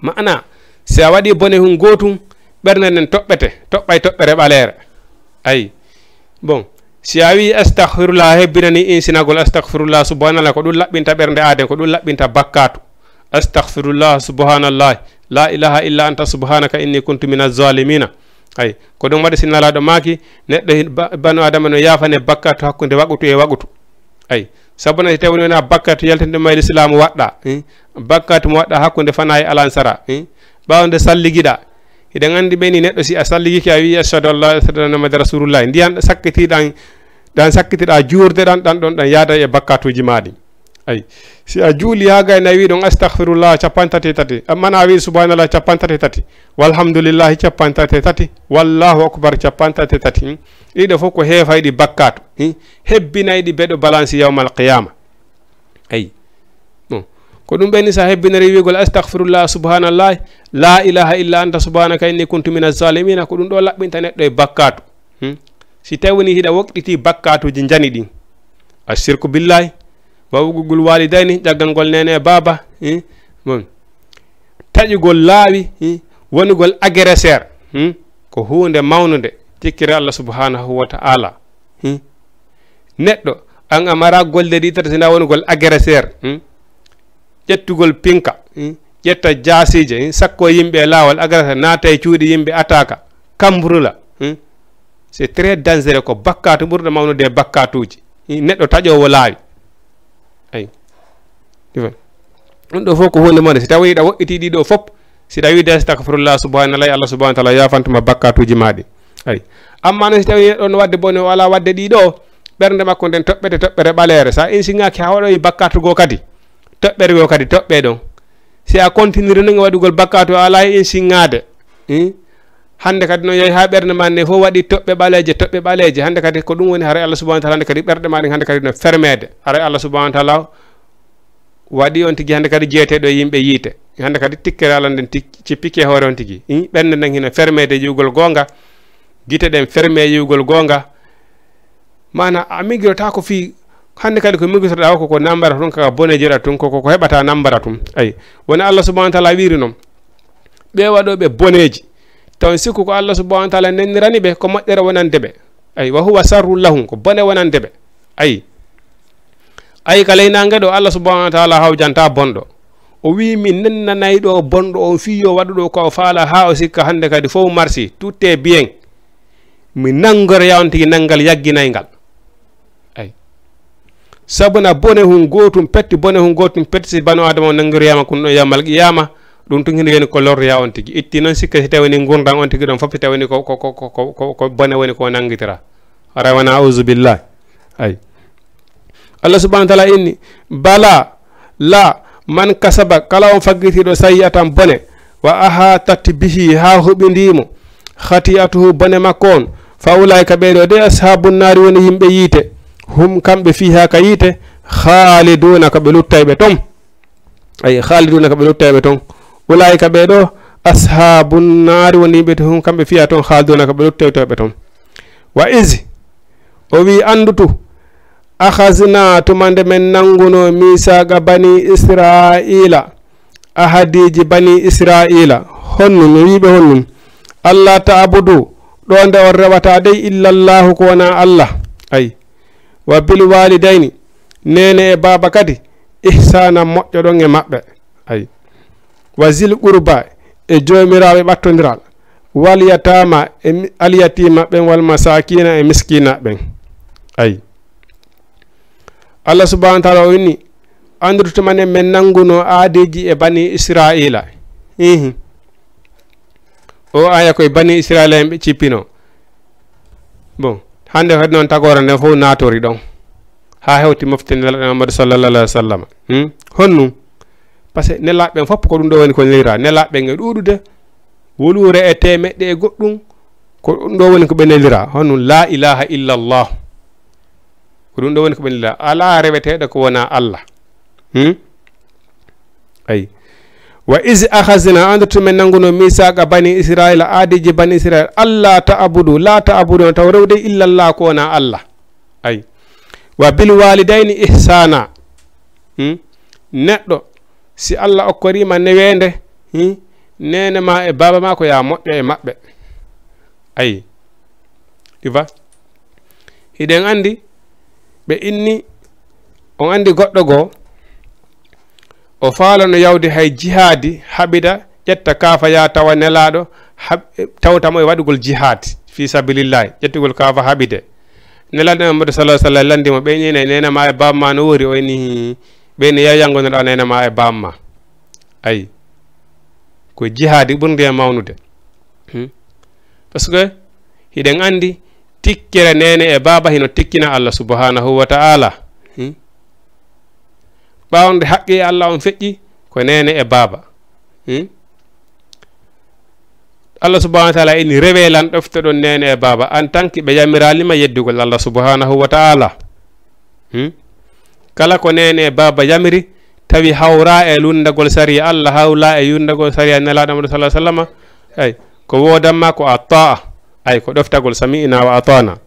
Maanaa, si a waɗii bone hon gootum, ɓernde nden toɓɓete, toɓɓay toɓɓere ɓaleere. Ayi. Bon, Si a wii astahfirullah, a hebbinani insinagol astahfirullah, subhanallah, ko ɗum laɓɓinta ɓernde aaden, ko ɗum laɓɓinta bakkaatu. Astahfirullah, subhanallah, la ilaha illa anta subhanaka inni kuntu min azzalimina. Ay, ko ɗum waɗi si Nelaaɗo maaki, neɗɗo hin-, ba-, banu Adama no yaafane bakkaatu hakkunde waqutu e waqutu. Ay, sabu na si tawi wona bakkaatu yaltinde ma e lislaamu waɗɗa, eh? Bakkaatu mo waɗɗa hakkunde fana e alansara, eh? Ɓaawo nde salligiɗa, hiɗen anndi ɓe ni neɗɗo si a salligike a wii ashhadu an la ilaha illa Muhammadu rasulullah, ndiyan sakkitiɗan, ɗan sakkitiɗa juurde ɗan, ɗan ɗon ɗan yaada e bakkaatuuji maa ɗin. Ay, si a juuli haa gayna a wii ɗon astahfirullah capanɗe tati e tati, amma na a wii subhanallah capanɗe tati e tati, walhamdulillahi capanɗe tati e tati, wallahu akbar capanɗe tati e tati, hmm? Ɗiɗo fof ko heefayɗi bakkaatu, hmm? Hebbinayɗi beɗo balansi yawmal qiyama. Ay. Bon. Ko ɗum ɓenni sa hebbinori wiigol astahfirullah, subhanallah, la ilaha illa anta subhanaka inni kuntu min azzalimina, ko ɗum ɗo laɓɓinta neɗɗo e bakkaatu. Hmm? Si tawi ni hiɗa woɗɗiti bakkaatuuji njani ɗin. Ashirku billahi, wawugugol walidayni, ƴaggangol nene e baaba, hmm? Bon. Taƴugol laawi, hmm? Wonugol agresseur, hmm? Ko huunde mawnunde, tikkere Allah subhanahu wa ta'ala. Hmm? Neɗɗo, an a mara golde ɗi tati, sina wonugol agresseur, hmm? Ƴettugol pinka, hmm? Ƴetta jaasiije, hmm? Sakko yimɓe e laawol, agresseur, naata e cuuɗi yimɓe, attaque, kambrula, hmm? C'est très dangereux, ko bakkaatu ɓurɗo mawnude e bakkaatuuji. Hmm? Neɗɗo taƴoowo laawi. Ay. Ɗum ɗo fof ko huunde mawde. Si tawi hiɗa woɗɗiti ɗiɗo fof, si tawi de astahfirullah, subhanallah, Allah subhanahu wa ta'ala yaafantuma bakkaatuuji maa ɗi. Ay. Amma noon si tawi neɗɗo no waɗde bone, o alaa waɗde ɗiɗo, ɓernde makko nden toɓɓete toɓɓere ɓaleere. Sa insiŋaaki haa waɗoyi bakkaatu goo kadi, toɓɓere goo kadi toɓɓe ɗon. Si a continue noon e waɗugol bakkaatu, a alaa e insiŋaade. Hmm? Hannde kadi noon yahi haa ɓernde maa nde fof waɗi toɓɓe ɓaleeje, toɓɓe ɓaleeje. Hannde kadi ko ɗum woni haray Allah subhanahu wa ta'ala hannde kadi ɓerɗe maa ɗen hannde kadi no fermeede. Haray Allah subhanahu wa ta'ala waɗi on tigi hannde kadi jeeteɗo e yimɓe yiite. Hannde kadi tikkere Allah nden tik-, cippike e hoore on tigi. Hmm? Ɓernde nden hino fermeede yi'ugol goonga. Gite ɗen ferme yi'ugol goonga. Maana a migirotaako fii hannde kadi ko migirotoɗaa o ko, ko nambara tun, kaka bone jeeɗa tun, ko, ko, ko heɓata nambara tun. Ay, wona Allah subhanahu wa ta'ala wiiri noon. Ɓe waɗooɓe boneeji, taw sikku ko Allah subhanahu wa ta'ala nennirani ɓe, ko moƴƴere wonande ɓe. Ay, wa huwa sarrun lahum, ko bone wonande ɓe. Ay. Ay, ka ley naange ɗo, Allah subhanahu wa ta'ala hawjanta bonɗo. O wii, mi nennanay ɗo bonɗo on fii yo waɗu ɗo ko o faala haa o sikka hannde kadi fof marsi, tout est bien. Mi nanngoroya on tigi nanngal yagginaygal. Ay. Sabuna bone hun gootum petti, bone hun gootum petti, si banu Adama on nanngoroyama kun ɗo yawmal qiyama, ɗum tun hino yani ko lorroya on tigi. Itti noon sikka si tawi ni ngurndan on tigi ɗon fof, si tawi ni ko, ko, ko bone woni ko nanngitira. Haray wona, auzu billahi. Ay. Allah subhanahu wa ta'ala inni, bala, la, man kasaba, kala on faggitiiɗo sayyi'atan bone, wa ahatat bihi, haa huɓindii mo, khati'atuhu, bone makko on, fa ulaa'ika, ɓee ɗoo de, ashaabun naari, woni yimɓe yiite, hum, kamɓe, fiihaa, ka yiite, khaaliduuna, ko ɓe luttayɓe ton. Ay, khaaliduuna, ko ɓe luttayɓe ton. Ulaa'ika, ɓee ɗoo, ashaabun naari, woni yimɓe to hum, kamɓe, fiihaa, ton, khaaliduuna, ko ɓe luttayɓe ton. Wa iz, o wii, anndutu, akhaznaa, tuma nde men nanngunoo, miisaaqa banii Israa'iila, ahadiiji banii Israa'iila. Honnun, o wii ɓe honnun? Allaa ta'budu, ɗo nde on rewataa dey, illa Allaahu, ko wonaa Allah. Ay. Wa bil waalidayni, neene e baaba kadi, ihsaanan, moƴƴoɗon e maɓɓe. Ay. Wa zil qurba, e joomiraaɓe ɓattondiral, wal yataama, e mi-, al yatiima ɓen, wal masaakiina, e miskiina ɓen. Ay. Allah subhanahu wa ta'ala o inni, anndude tuma nde men nanngunoo aadiiji e banii Israa'iila. Ihi. O aya ko e banii Israa'iila en ɓe cippinoo. Bon, hannde kadi noon tagoore nden fof naatori ɗon. Haa hewti mofte Nelaaɗo Muhammadu sallallahu alaihi wa sallam. Hmm? Honnu? Parce que nelaaɓe ɓen fof ko ɗum ɗo woni ko nelira. Nelaaɓe ɓen e ɗuuɗude, wuluure e teemeɗɗe e goɗɗum, ko ɗum ɗo woni ko ɓe nelira. Honnu? La ilaha illallah. Ko ɗum ɗo woni ko ɓe nelira. Alaa reweteeɗo ko wonaa Allah. Hmm? Ay. Wa iz akhazna, anndude to men nannguno misaaqa bani Israila, aadiiji bani Israila, alla ta'budu, la ta'budu, taw rewde illa Allah, ko wonaa Allah. Ay. Wa bil walidayni ihsana. Hmm? Neɗɗo, si Allah okkorima neweende, hmm? Neene ma e baaba ma ko ya moƴƴo e maɓɓe. Ay. Tu vois? Hiɗen anndi, ɓe inni, on anndi goɗɗo goo, o faalano yawde hay jihaadi, haɓida, ƴetta kaafa, yaa tawa Nelaaɗo, haɓ-, tawta mo e waɗugol jihaadi fii sabilillahi, ƴettugol kaafa haɓide. Nelaaɗo Muhammadu sallallaahu alayhi wa sallam lanndi mo, ɓe inni, "Neene maa e baaba maa no wori?" O inni, ɓe inni, "Yaa yanngonoɗaa neene maa e baaba maa." Ayi. Ko jihaadi ɓurndi e mawnude. Hmm. Parce que hiɗen anndi tikkere neene e baaba hino tikkina Allah subhanahu wa ta'ala. Hmm. Ɓaawo nde haqqi e Allah on feƴƴi ko neene e baaba. Hmm. Allah subhanahu wa ta'ala inni, "Rewee lan, ɗoftoɗon neene e baaba." En tant que ɓe yamiraali ma yeddugol Allah subhanahu wa ta'ala. Hmm. Kala ko neene e baaba yamiri, tawi hawraa e lunndagol sariya Allah, hawraa e lunndagol sariya Nelaaɗo Muhammadu sallallaahu alayhi wa sallam, ay, ko woodan ma ko a ta'a, ay, ko ɗoftagol sami'na wa ata'na.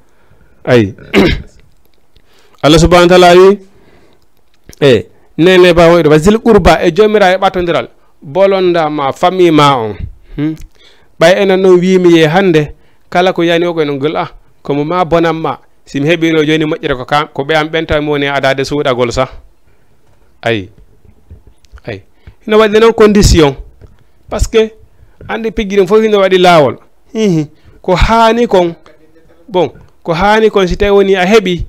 Ay. Allah subhanahu wa ta'ala wi, e, neene e baaba moƴƴo, wa zil qurba, e joomiraaɓe ɓattondiral, bolonda ma, famille ma on. Hmm. Ɓay enen non wiimi ye hannde, kala ko yani o ko enen gol, ah, ko mo ma bonan ma, si mi heɓii ɗo jooni moƴƴere ko kam, ko ɓe am ɓen taw mi woni adaade suuɗagol sa. Ay. Ay. Hino waɗi non condition. Parce que, anndi piggi ɗin fof hino waɗi laawol. Hihi. Ko haani kon, bon, ko haani kon si tawi woni a heɓi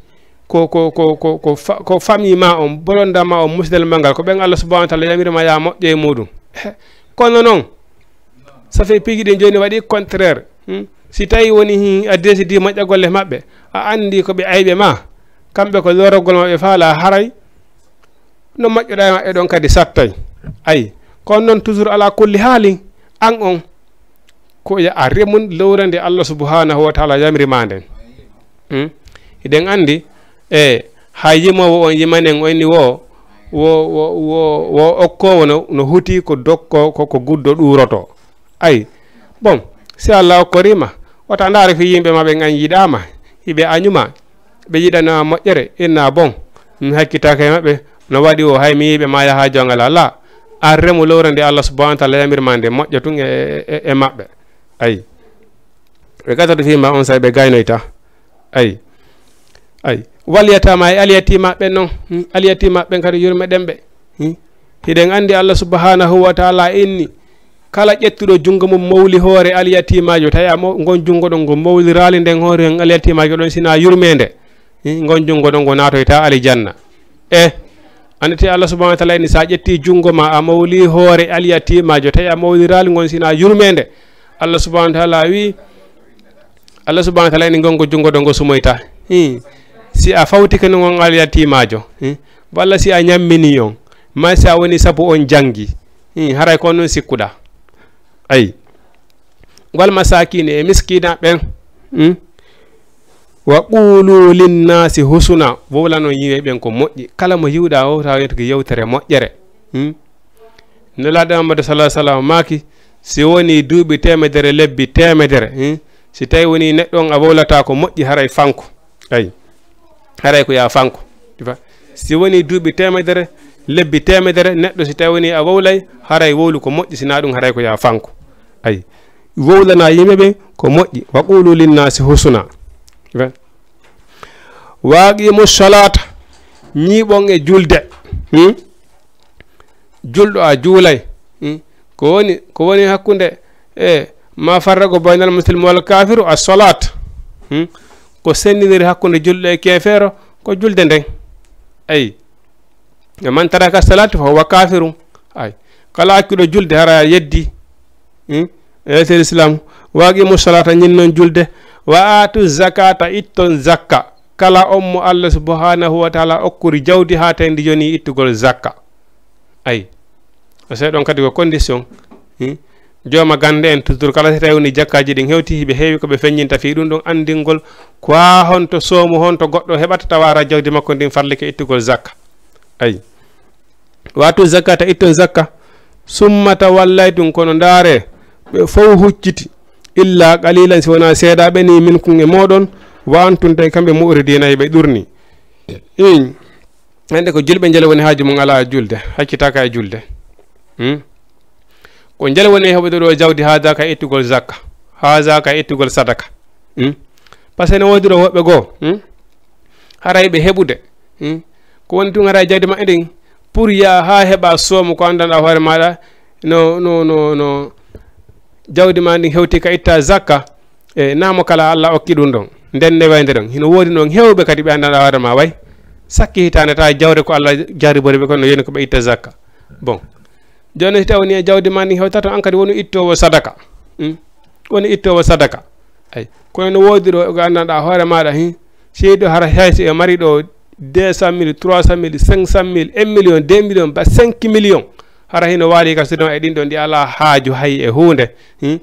ko, ko, ko, ko, ko fa-, ko famille ma on, bolonda ma on, musidal ma ngal, ko ɓen Allah subhanahu wa ta'ala yamiri ma yaa moƴƴo e muɗum. Kono non, ça fait piggi ɗin jooni waɗi contraire. Hmm? Si tawi woni hi-, a décidi moƴƴa golle maɓɓe, a anndi ko ɓe ayɓe ma, kamɓe ko lorogol maɓɓe faala haray, no moƴƴuɗaa e maɓɓe ɗon kadi sattay. Ayi, kono non toujours ala kulli haali, an on, ko ya a remun lowre nde Allah subhanahu wa ta'ala yamri ma nden. Hmm? Hiɗen anndi, e, hay yimoowo on yimanen o inni wo, wo, wo, wo, wo okkoowo no, no huti ko dokko, ko, ko guddo ɗuuroto. Ayi, bon, si Allah okkorima, wota ndaare fii yimɓe ma ɓen an yiɗaama, hiɓe añuma, ɓe yiɗanaa moƴƴere, inna bon, mi hakkitaaka e maɓɓe, no waɗi o hay mi yiɓe ma yaha jongal ala. An remu lowre nde Allah subhanahu wa ta'ala yamir ma nde moƴƴa tun e, e, e, e maɓɓe. Ayi. Ɓe gatata fii ma on say ɓe gaynoyta. Ayi. Ayi. Wal yatama e alyatima ɓen non. Hmm, alyatima ɓen kadi yurme ɗen ɓe. Hmm. Hiɗen anndi Allah subhanahu wa ta'ala inni, kala ƴettuɗo junngo mum mowli hoore alyatimaajo, tawi a mo-, ngon junngo ɗon ngo mowliraali nden hoore on alyatimaajo ɗon, sina yurmeende, hi, ngon junngo ɗon ngo naatoyta aljanna. E, annditi Allah subhanahu wa ta'ala inni, sa ƴetti junngo ma a mowli hoore alyatimaajo, tawi a mowliraali ngon sina yurmeende, Allah subhanahu wa ta'ala wi, Allah subhanahu wa ta'ala inni, ngon ngo junngo ɗon ngo sumoyta. Hi, si a fawtike no ngon alyatimaajo, hi, walla si a ñammini on, ma si a woni sabu on janngi, hi, haray ko non sikkuɗa. Ayi. Wal masakini e miskina ɓen. Hmm? Wa qulu linnasi husuna. Wowlanon yimɓe ɓen ko moƴƴi. Kala mo yiwɗa o, tawa yewtuki yewtere moƴƴere. Hmm? Nelaaɗo Muhammadu sallallahu alaihi wasallam maaki, si woni duuɓi teemedere, lebbi teemedere, hmm? Si tawi woni neɗɗo on a wowlata ko moƴƴi, haray fanko. Ayi. Haray ko yaa fanko. Ifa. Si woni duuɓi teemedere, lebbi teemedere, neɗɗo si tawi woni a wowlay, haray wowlu ko moƴƴi, sina ɗum haray ko yaa fanko. Ayi. Wowlana yimɓe ɓen ko moƴƴi. Wa qulu linnasi husuna. Ifa. Wa aqimu salata, ñiiɓon e julde. Hmm? Julɗo a juulay. Hmm? Ko woni, ko woni hakkunde, e, ma farrago baynal muslim wal kafiru as salat. Hmm? Ko senndiniri hakkunde julɗo e keefeero ko julde nden. Ayi. E man taraka salata fa huwa kafirun. Ay. Kala accuɗo julde hara yeddi. Hmm? E nder Islam. Wa aqimu salata, ñinnon julde. Wa atu zakata, itton zakka. Kala on mo Allah subhanahu wa ta'ala okkuri jawdi ha tawi ndi yoni ittugol zakka. Ay. O sey ɗon kadi ko condition. Hmm? Jooma gannde en toujours kala si tawi woni jakkaaji ɗin hewti, hiɓe heewi ko ɓe feññinta fii ɗum ɗon anndingol ko haa honto soomu, honto goɗɗo heɓata tawa hara jawdi makko ndin farlike ittugol zakka. Ay. Wa atu zakata, itton zakka. Summa tawallaytum, kono ndaare, ɓe fow hucciti. Illa qalilan, si wonaa seedaaɓe ni, minkum e mooɗon, wa antum, tawi kamɓe mu'ridina, ɓe ɗurni. In. Hannde ko julɓe njele woni haaju mum alaa julde, haccitaaka e julde. Hmm? Ko njele woni e heɓude ɗo jawdi, haada ka ittugol zakka, haada ka ittugol sadaka. Hmm? Par ce que ne woodi ɗo woɓɓe goo, hmm? Aray ɓe heɓude. Hmm? Ko woni tun ara e jawdi maɓɓe ndin, pour ya haa heɓa soomu ko anndanɗaa hoore maaɗa, no, no, no, no jawdi ma ndin hewti ka itta zakka, e naamo kala Allah okki ɗum ɗon. Nden newende ɗon. Hino woodi non heewɓe kadi ɓe anndanɗaa hoore ma way. Sakki hitaande ta jawre ko Allah jarribori ɓe kono yoni ko ɓe itta zakka. Bon. Jooni si tawi woni e jawdi ma ndin hewtato an kadi wonu ittoowo sadaka. Hmm? Woni ittoowo sadaka. Ay. Kono no woodi ɗo ko anndanɗaa hoore maaɗa hin. Seydo hara hay si e mari ɗo deux cent mille, trois cent mille, cinq cent mille, un million, deux millions, ba cinq millions. Hara hino waali ka sidon e ɗin ɗon ɗi alaa haaju hay e huunde. Hmm?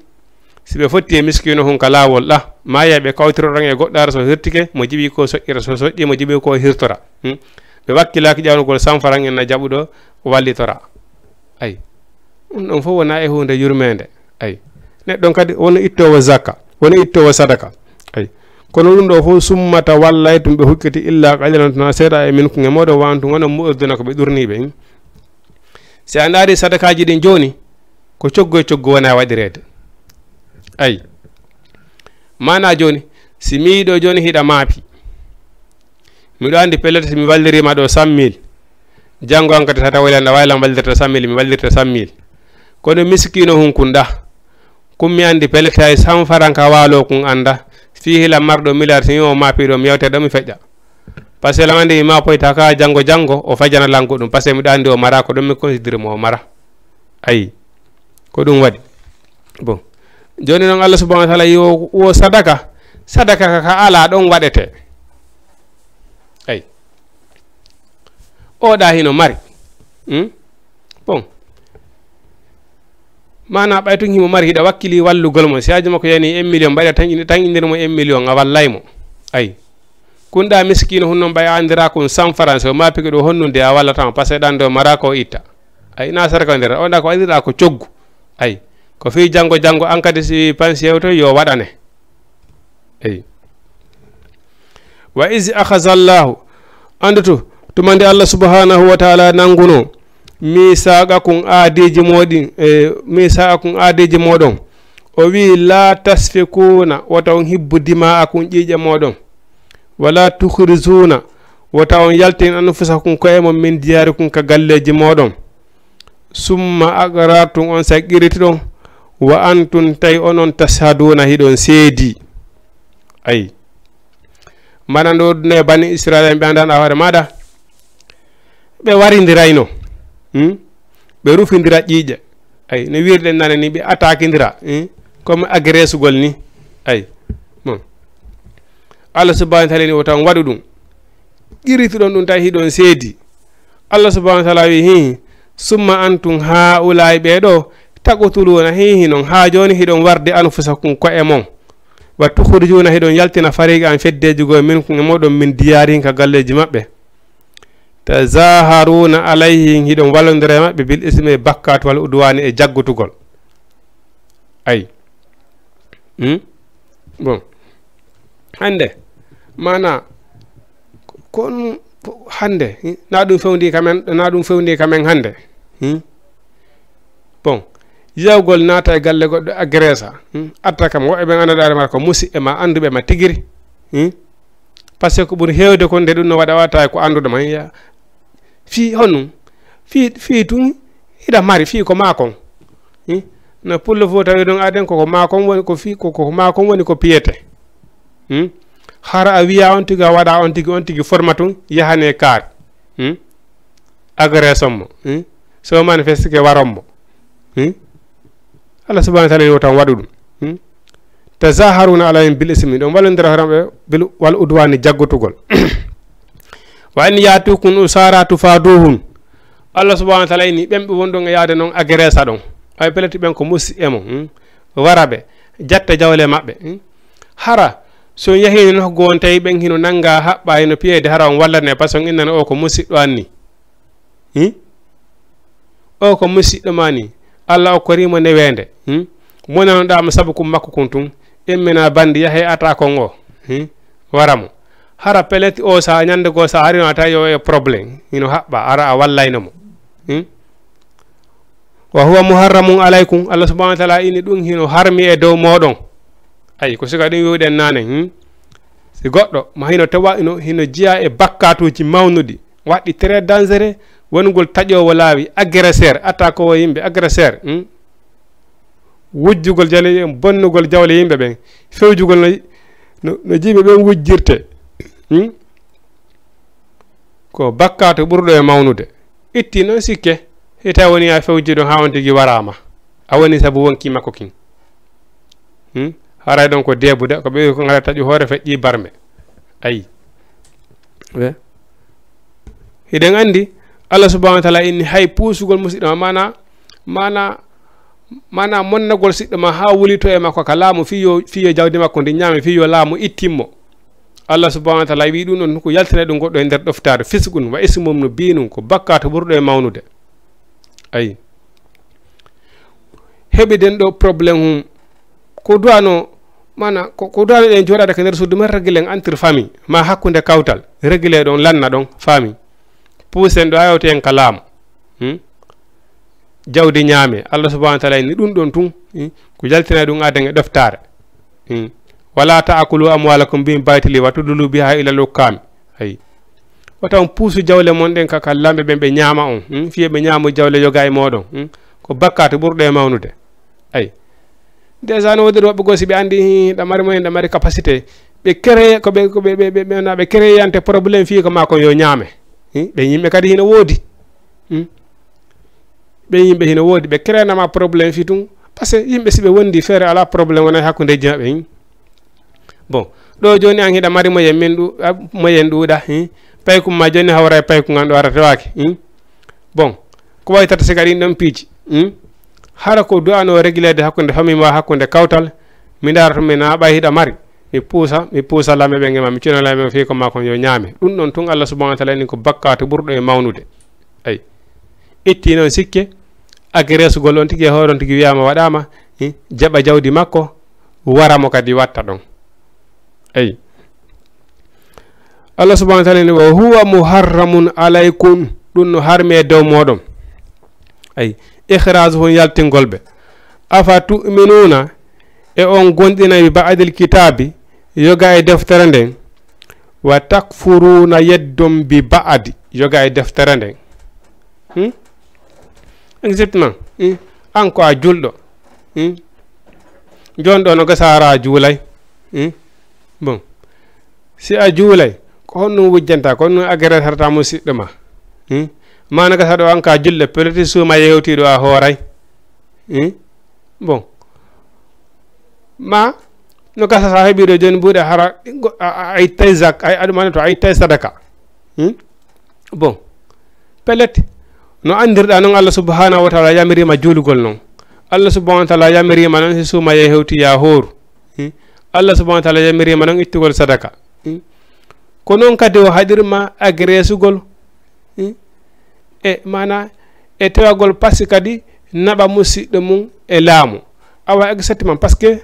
Si ɓe fotti e miskiino hun ka laawol ɗa, maaye ɓe kawtiro ɗon e goɗɗaara so hirtike, mo jiɓi ko soƴƴira, so soƴƴi mo jiɓi ko hirtora. Hmm? Ɓe wakkilaaki ƴawnugol sanfaran en na jaɓuɗo wallitora. Ay. Ɗum ɗon fof wonaa e huunde yurmeende. Ay. Neɗɗon kadi woni ittoowo zakka, woni ittoowo sadaka. Ay. Kono ɗum ɗo fof summata wallay ɗum ɓe hukkiti illa qalilan tuna seeɗa e min kuŋe mooɗon wantu wona mu'urduna ko ɓe ɗurniiɓe. Hmm? Si a ndaari sadakaaji ɗin jooni, ko coggu e coggu wona waɗireede. Ay. Maanaa jooni, si mi yiɗo jooni hiɗa maapi. Miɗo anndi pellet si mi walliriima ɗo cent mille. Janngo an kadi so a tawi lan, a waawi lan wallirta cent mille, mi wallirta cent mille. Kono miskiino hun kun ɗa. Kun mi anndi pellet hay cent franc ka waalo kun annda. Fii hila marɗo milliard si mi o maapi ɗo mi yewte ɗo mi feƴƴa. Parce que lan anndi mi maapoyta ka janngo janngo o fajana lan goɗɗum. Parce que miɗo anndi o mara ko ɗum mi considéré mo o mara. Ayi. Ko ɗum waɗi. Bon. Jooni noon Allah subhanahu wa taala yo wo sadaka. Sadaka ka, ka alaa ɗon waɗetee. Ayi. O ɗa hino mari. Hmm? Bon. Maanaa ɓay tun himo mari hiɗa wakkili wallugol mo. Si haaju makko yani un million mbaɗa tan, tan indir mo un million a wallay mo. Ayi. Kun ɗa miskiino hun noon ɓay a anndira kun cent francs o maapike ɗo honnunde a wallata mo. Parce que ɗan ɗo mara ko itta. Ay, na sarka nder, on ɗa ko waɗirɗa ko coggu. Ay, ko fii janngo, janngo, an kadi si pansi hewto, yo waɗane. Ay. Wa iz akhadha Allahu, anndutu, tuma nde Allah subhanahu wa ta'ala nannguno, misaqakum aadiiji mooɗin, e, misaqakum aadiiji mooɗon. O wi'i, "La tasfikuna, wota on hibbu dima'akum ƴiiƴe mooɗon." "Wala tukhrijuna, wota on yaltin anfusakum ko'e mon min diyarikum ka galleeji mooɗon. Summa aqrartum on sa qiritiɗon, wa antum tawi onon tashhaduna hiɗon seedi." Ay. Mana ndo ne bani Israila ɓe andan a hoore maɗa. Ɓe warindirayno. Hmm? Ɓe rufindira ƴiiƴe. Ay, no wirɗen nane ni ɓe attaquindira. Hmm? Comme agresugol ni. Ay. Bon. Allah subhanahu wa ta'ala ni o tan waɗu ɗum. Qirituɗon ɗum tawi hiɗon seedi. Allah subhanahu wa ta'ala wi, "Hi, summa antum haa'ulaa'i ɓee ɗoo, taqtuluuna, hi, hinon haa jooni hiɗon warde anfusakum ko'e mon. Wa tukhrijuuna, hiɗon yaltina fariiqan feddeeji goo minkum e mooɗon min diyaarihim ka galleeji maɓɓe. Tazaaharuuna alayhim, hiɗon wallondira e maɓɓe bil ismi e bakkaatu wal udwaani e jaggutugol." Ay. Hmm? Bon. Hannde, maanaa, ko, ko, hannde, hmm? Na ɗum fewndi kamen, na ɗum fewndi kamen hannde. Hmm? Bon. Yawgol naata e galle goɗɗo agresa. Hmm? Atta kam, woɓɓe ɓen annda ɗaare mara ko musiɓɓe ma, annduɓe ma tigiri. Hmm? Parce que ko ɓuri heewde kon nde ɗum no waɗa wata ko annduɗo ma. Ya-, fii honum? Fii, fii tun hiɗa mari, fii ko maa kon. Hmm? No pullo fof tawi ɗum aden koko maa kon woni ko fii, ko, ko maa kon woni ko piyete. Hmm? Hara a wiya on tigi, a waɗa on tigi, on tigi forma tun, yahane kaari. Hmm? Agression mo. Hmm? So manifeste ke waron mo. Hmm? Allah subhanahu wa ta'ala yo tan waɗu ɗum. Hmm? Tazaharuna alayhim bil ismi, ɗon wallondira hoore maɓɓe bil, wal udwani, jaggotugol. Wa in yatukum usara tufaduhum. Allah subhanahu wa ta'ala ini ɓen ɓe wonɗon e yaade noon agresa ɗon. Ay peleti ɓen ko musiɓɓe mon. Hmm? Wara ɓe, jatta jawle maɓɓe. Hmm? Hara, so on yahii nokku goo on tawi ɓen hino nannga haɓɓa, hino piyeede, hara on wallane, par ce que on innana o ko musiɗɗo anni. Hmm? O ko musiɗɗo ma ni. Allah okkorii mo neweende. Hmm? Mo nanoɗaa mo sabu kun makko kun tun. Immina bandi yahe ata kon o. Hmm? Wara mo. Hara peleti o sa ñande goo sa ari no a tawi o e problème. Hino haɓɓa, ara a wallayno mo. Hmm? Wa huwa muharramun alaykum. Allah subhanahu wa ta'ala ini ɗum hino harmi e dow mooɗon. Ay, ko siga ɗum wi'uɗen naane, hmm? Si goɗɗo ma hino tawa hino, hino jeyaa e bakkaatuuji mawnuɗi, waɗɗi très dangereux, wonugol taƴoowo laawi, agresseur, attaquoowo yimɓe, agresseur, hmm? Wujjugol jale, bonnugol jawle yimɓe ɓen, fewjugol no, no, no yimɓe ɓen wujjirte, hmm? Ko bakkaatu ɓurɗo e mawnude. Itti noon sikke, si tawi woni a fewji ɗon haa on tigi waraama. A woni sabu wonki makko kin. Hmm? Haray ɗon ko deebude, ko ɓe ko ngara taƴu hoore feƴƴi barme. Ayi. Ɓe? Hiɗen anndi, Allah subhanahu wa taala inni hay puusugol musiɗɗo ma, mana, mana, mana monnagol siɗɗo ma haa wulito e makko ka laamu, fii yo, fii yo jawdi makko ndi ñaame, fii yo laamu ittimmo. Allah subhanahu wa taala wi ɗum ɗon ko yaltina ɗum goɗɗo e nder ɗoftaare, fisqun wa ismun mubinun, ko bakkaatu ɓurɗo e mawnude. Ayi. Heɓiden ɗo problème hum. Ko duwano, mana, ko, ko duwano ɗen jooɗaade ka nder suudu men, régler entre famille, ma hakkunde kawtal, régler ɗon, lanna ɗon, famille. Puusen ɗo, a yewte en ka laamu. Hmm? Jawdi ñaame. Allah subhanahu wa taala inni ɗum ɗon tun, hmm? Ko yaltina ɗum aaden e ɗoftaare. Hmm? Wala taakulu amwalakum bi batili wa tudlu biha ila lukkaami. Ayi. Wata on puusu jawle mon ɗen ka, ka lamɓe ɓen ɓe ñaama on. Hmm? Fii ɓe ñaamo jawle yoga e mooɗon. Hmm? Ko bakkaatu ɓurɗo e mawnude. Ayi. Déjà no woodi woɓɓe goo si ɓe anndi, hi, ɗa mari moyen, ɗa mari capacité. Ɓe créé, ko ɓe, ko ɓe, ɓe, ɓe, ɓe, na ɓe créé yante problème fii ko maa kon yo ñaame. Hmm? Ɓe yimɓe kadi hino woodi. Hmm? Ɓe yimɓe hino woodi. Ɓe créé nama problème fii tun. Parce que yimɓe si ɓe wondi feere alaa problème wona e hakkundeji maɓɓe. Hmm? Bon, ɗo jooni an hiɗa mari moyen min ɗu-, a, moyen ɗuuɗa, hin. Paykum ma jooni hawra e paykum an ɗo ara tewaki, hin. Bon, ko waytata siga ɗin ɗon piiji, hin. Hara ko du'ano réglede hakkunde famille ma, hakkunde kawtal, mi ndaara to mi na ɓay hiɗa mari. Mi puusa, mi puusa lamɓe ɓen e ma, mi cuna lamɓe ɓen fii ko ma kon yo ñaame. Ɗum ɗon tun Allah subhanahu wa taala ni ko bakkaatu ɓurɗo e mawnude. Ay. Itti noon sikke, agresugol on tigi e hoore on tigi wiyaama waɗaama, hi, jaɓa jawdi makko, wara mo kadi watta ɗon. Eyi. Allah subhanahu wa taala ni, "Wa huwa muharramun alaykum," ɗum no harmi e dow mooɗon. Eyi. Ikhrajuhum, yaltingol ɓe. "Afa tu'minuna," e on gonɗina bi ba'dil kitabi, yoga e deftere nden, "wa takfuruna," yeddon bi ba'di, yoga e deftere nden. Hmm? Exactement. Hmm? An ko a julɗo. Hmm? Jon ɗo no gasa hara a juulay. Hmm? Bon. Si a juulay, ko honɗum wujjanta, ko honɗum agresarta musiɗɗo ma. Hmm? Ma no gasa ɗo an ka julɗo, peloti suuma yewti ɗo a hooray. Hmm? Bon. Ma, no gasa sa heɓi ɗo joni mbuuɗe hara, go-, a, a, a ittay zak-, a, a, ɗum woni to a ittay sadaka. Hmm? Bon. Pellet, no anndirɗa noon Allah subhanahu wa taala yamirima juulugol noon. Allah subhanahu wa taala yamirima noon si suuma ye hewti ya hooru. Hmm? Allah subhanahu wa taala yamirima noon ittugol sadaka. Hmm? Ko noon kadi o haɗirma agresugol. Hmm? E mana e tewagol pasi kadi naɓa musiɗɗo mum e laamu. Awa exactement, parce que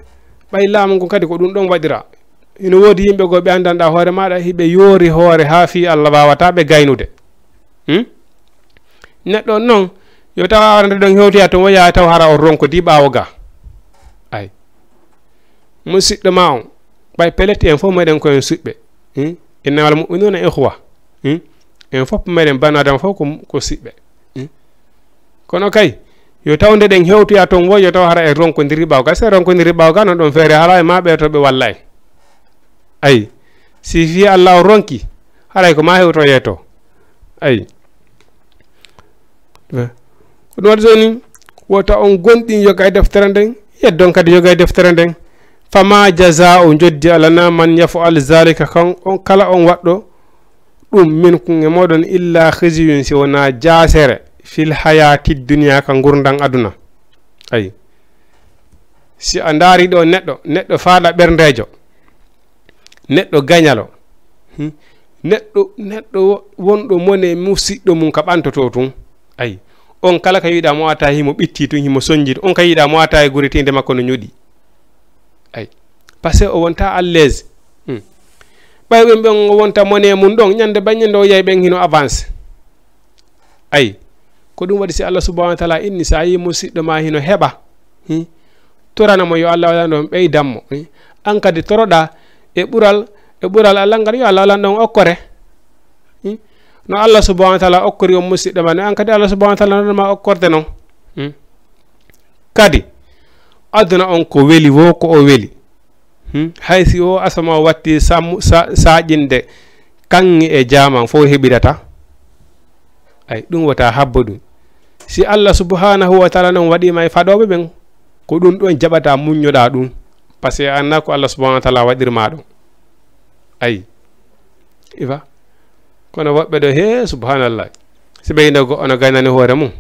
ɓay laamu ngun kadi ko ɗum ɗon waɗira. Ina woodi yimɓe goo ɓe anndanɗa hoore maɗa, hiɓe yoori hoore haa fii Allah waawata ɓe gaynude. Hmm? Neɗɗo on noon, yo taw a arande ɗon hewtoya toon, woya taw hara on ronkodii ɓaawo ga. Ay. Musiɗɗo ma on, ɓay pellet en fof meɗen ko en suɓɓe. Hmm? Innamal mu'minuna ikhwa. Hmm? En fof meɗen, banu Adama fof ko, ko siɓɓe. Hmm? Kono kay, yo taw nde ɗen hewtoya toon, wo yo taw hara en ronkodiri ɓaawo ga. Si en ronkodiri ɓaawo ga, noon ɗon feere hara e ma ɓe to ɓe walla en. Ay, si fii Allah o ronki, haray ko ma hewtoyee to. Ay. Ko ɗum waɗi jooni, wota on gonɗin yoga e deftere nden, yeddon kadi yoga e deftere nden. Fama jaza'u, joddi alana, man yaf'al zalika, kan on, kala on waɗɗo ɗum, minkum, e mooɗon, illa khizyun, si wona jaasere, fil hayati dunya, ka ngurndan aduna. Ay. Si a ndaari ɗo neɗɗo, neɗɗo faaɗa ɓerndeejo, neɗɗo gañalo, hmm, neɗɗo, neɗɗo wonɗo mone musiɗɗo mum ka ɓantoto tun. Ay, on kala ka yiɗa mo ata himo ɓitti tun, himo sonji tun. On ka yiɗa mo ata e gure tinde makko no ñuɗi. Ay, parce que o wonta à l'aise. Hmm. Ɓay ɓen, ɓen o wonta mone mum ɗon, ñande baññe ndo yay ɓen hino avance. Ay, ko ɗum waɗi si Allah subhanahu wa taala inni, sa yi musiɗɗo ma hino heɓa, hi, torana mo yo Allah waɗan ɗon ɓeydan mo, hi. An kadi toroɗa e ɓural E ɓural Allah ngal, yo Allah waɗan ɗon okkore. Hmm? No Allah subhanahu wa taala okkori on musiɗɗo ma, no an kadi Allah subhanahu wa taala no ma okkorde non. Hmm? Kadi, aduna on ko weli wo ko o weli. Hmm? Hay si o asama watti sam-, sa-, saƴinde kaŋŋe e jaaman fof heɓirata. Ay, ɗum wota habbo ɗum. Si Allah subhanahu wa taala non waɗi ma e faɗooɓe ɓen, ko ɗum ɗon jaɓata muññoɗa ɗum. Parce que anna ko Allah subhanahu wa taala waɗirma ɗum. Ay. Ifa. Kono woɓɓe ɗo, he, subhanallah. Si ɓe ino go-, ono gaynani hoore mum,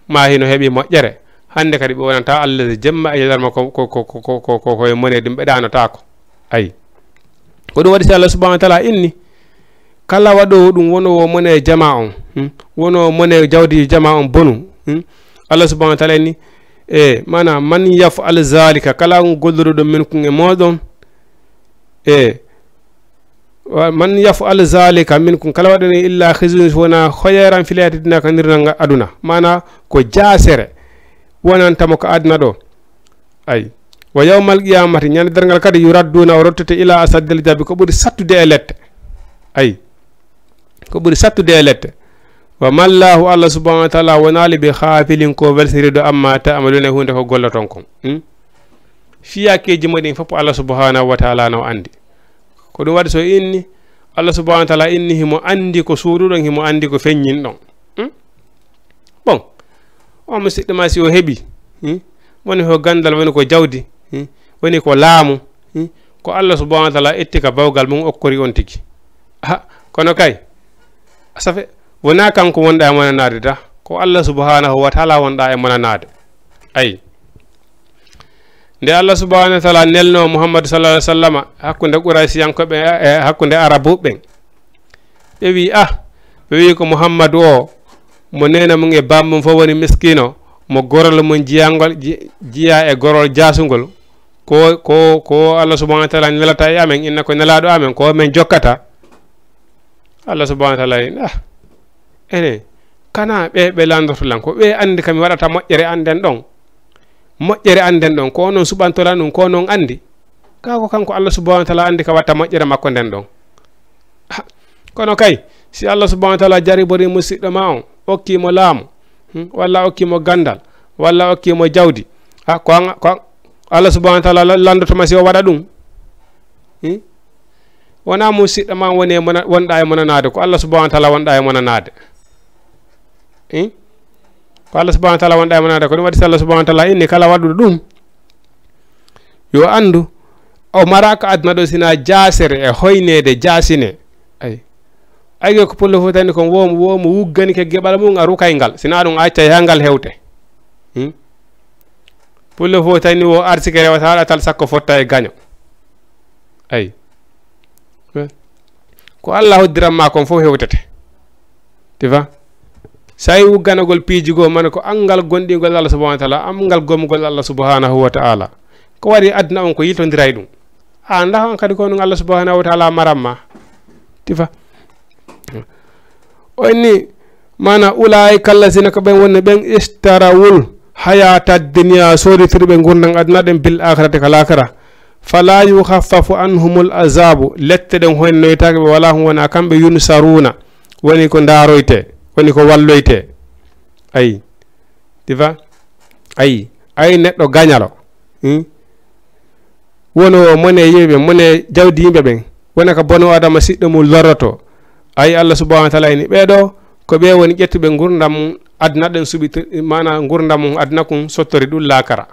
ma hino heɓi moƴƴere. Hannde kadi ɓe wonanta Allah jemma e ñalorma ko, ko, ko e mone ɗum ɓe ɗaanotaako. Ay. Ko ɗum waɗi si Allah subhanahu wa taala inni, kala waɗoowo ɗum, wonoowo mone jama on, hmm, wonoowo mone jawdi jama on bonu, hmm. Allah subhanahu wa taala inni, e, mana, "Man yaf'al zalika," kala on golluɗo ɗum minkum e mooɗon, e, wa-, "Man yaf'al zalika minkum," kala waɗani illa khizyun, wona hoyeran fil hayati dunya, ka nirnal aduna. Mana, ko jaasere wonanta mo ka aduna ɗo. Ay. "Wa yawmal qiyamati," ñande darngal kadi, "yuradduna," o rottete, "ila asaddil jabi," ko ɓuri sattude e lette. Ay. Ko ɓuri sattude e lette. "Wa mallahu," Allah subhanahu wa taala wonaali bi ghafilin ko welsiriɗo, "amma ta'maluna," e huunde ko golloton kon. Hmm? Fiyakeeji moɗin fof Allah subhanahu wa taala no andi. Ko ɗum waɗi so inni, Allah subhanahu wa taala inni himo andi ko suuɗuɗon, himo andi ko feññinɗon. Hmm? Bon, on musiɗɗo ma si o heɓi, hmm? Woni ko gandal, woni ko jawdi, hmm? Woni ko laamu, hmm? Ko Allah subhanahu wa taala etti ka bawgal mum okkori on tigi. Ha, kono kay, safe, wona kanko wonɗa e monanaade da, ko Allah subhanahu wa taala wonɗa e monanaade. Ay. Nde Allah subhanahu wa taala nelno Muhammadu sallallahu alaihi wasallama hakkunde Quraysiyankoɓe, e, e hakkunde Arabuɓe ɓen, ɓe wi, ah, ɓe wi ko Muhammadu o, mo neena mum e baaba mum fof woni miskino, mo gorol mum jiyangol, ji-, jiya e gorol jasungol, ko, ko, ko Allah subhanahu wa taala nelata e amen, inna ko nelaɗo amen, ko men jokkata. Allah subhanahu wa taala en, ah, ene, kana ɓe, ɓe landoto lan, ko ɓe andi ka mi waɗata moƴƴere an nden ɗon. Moƴƴere an nden ɗon, ko onon suɓanto lan ɗum, ko onon andi. Ka ko kanko Allah subhanahu wa taala andi ka watta moƴƴere makko nden ɗon. Ha, kono kay, si Allah subhanahu wa taala jaribori musiɗɗo ma on, okki mo laamu, hmm, walla okki mo gandal, walla okki mo jawdi, ha, ko an, ko an, Allah subhanahu wa taala la-, landoto ma si o waɗa ɗum. Hmm? Wona musiɗɗo ma woni e mona-, wonɗa e monanaade, ko Allah subhanahu wa taala wonɗa e monanaade. Hmm? Ko Allah subhanahu wa taala wonɗa e monanaade, ko ɗum waɗi si Allah subhanahu wa taala inni kala waɗuɗo ɗum, yo anndu, o maraaka aduna ɗo sina jaasere e hoyneede, jaasine. Ay. Ay, ko pullo fof tani kon wo, wo mo wugganike geɓal mum, a rukay ngal. Sina ɗum a accay haa ngal hewte. Hmm? Pullo fof tani wo arsike rewata haɗa tal sakko fotta e gaño. Ay. Ko Allah hoddiran ma kon fof hewtete. Tu vois? Sawi wugganagol piiji goo, mana ko anngal gonɗingol Allah subhanahu wa taala, anngal gomgol Allah subhanahu wa taala. Ko waɗi aduna on ko yiltondiray ɗum. A ndax on kadi ko ɗum Allah subhanahu wa taala maran ma. Tu vois? O inni, mana, "Ulaa'ika allazina," ko ɓen woni ɓen, "ishtarawul hayata dunya," soritirɓe ngurndan aduna ɗen, "bil akhirati," ka laakara. "Fala yukhaffafu anhumul azabu," lette ɗen hoynoytaake ɓe, "wala hum," wona kamɓe, "yunsaruna," woni ko ndaroyte, woni ko walloyte. Ayi. Difa? Ayi. Ayi, neɗɗo gañalo. Hmm? Wono mone yimɓe ɓen, mone jawdi yimɓe ɓen. Wona ka bono Adama siɗɗo mum lorroto. Ayi, Allah subhanahu wa taala ini ɓee ɗoo, ko ɓe woni ƴettuɓe ngurndan mum aduna ɗen suɓi, mana ngurndan mum aduna kun sottori ɗum laakara.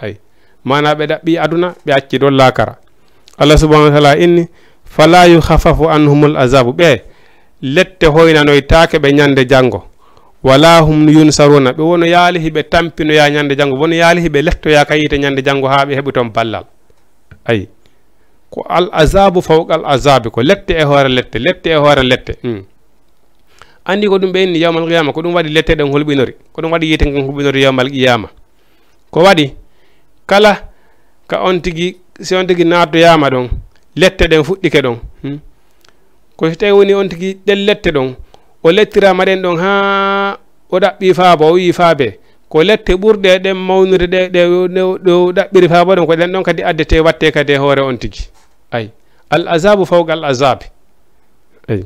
Ayi. Mana ɓe ɗaɓɓi aduna, ɓe acci ɗon laakara. Allah subhanahu wa taala inni, "Fala yukhaffafu anhumul azabu." Ɓe lette hoynanoytaake ɓe ñande janngo. "Wala hum yunsaruna." Ɓe wono yaali hiɓe tampinoya ñande janngo, wono yaali hiɓe lettoya ka yiite ñande janngo haa ɓe heɓi toon ballal. Ayi. Ko al azabu fawqa al azabi, ko lette e hoore lette, lette e hoore lette. Hmm. Andi ko ɗum ɓe inni yawmal qiyama, ko ɗum waɗi lette ɗen hulɓinori, ko ɗum waɗi yiite ngen hulɓinori yawmal qiyama. Ko waɗi kala ka on tigi, si on tigi naatoyama ɗon, lette ɗen fuɗɗike ɗon. Hmm. Ko si tawi woni on tigi ɗen lette ɗon, o lettirama ɗen ɗon haa o ɗaɓɓi faabo, o wi'i faabe, ko lette ɓurɗe ɗen mawnude ɗe, ɗe, ɗe, ɗe o ɗaɓɓiri faabo ɗon, ko ɗen ɗon kadi addete watte kadi e hoore on tigi. Ayi. Al azabu fawqa al azabi. Eyi.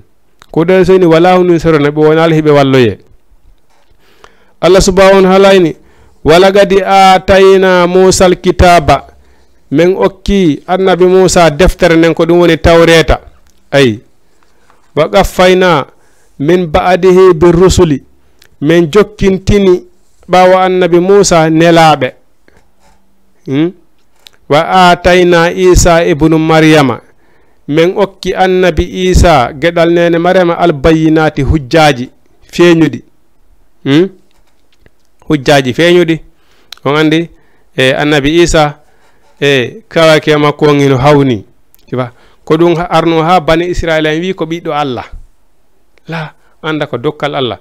Ko ɗo so ni wala hunu soro ne ɓe wonali hiɓe walloye. Allah subhanahu wa ta'ala ini, "Walaqad aatayna Musa al-kitaaba." Men okki annabi Musa deftere nden, ko ɗum woni Tawreeta. Ayi. "Wa qaffayna min ba'dihi bir rusuli." Men jokkintini ɓaawo annabi Musa nelaaɓe. Hmm? "Wa aatayna Isa ibnu Maryama." Men okki annabi Isa geɗal nene Maryama al bayyinaati, hujjaaji feeñuɗi. Hmm? Hujjaaji feeñuɗi. On andi, e annabi Isa, e kawake makko on hino hawni. Siba, ko ɗum ha-, arno ha bani Israila en wi ko ɓiɗɗo Allah. La, anda ko dokkal Allah.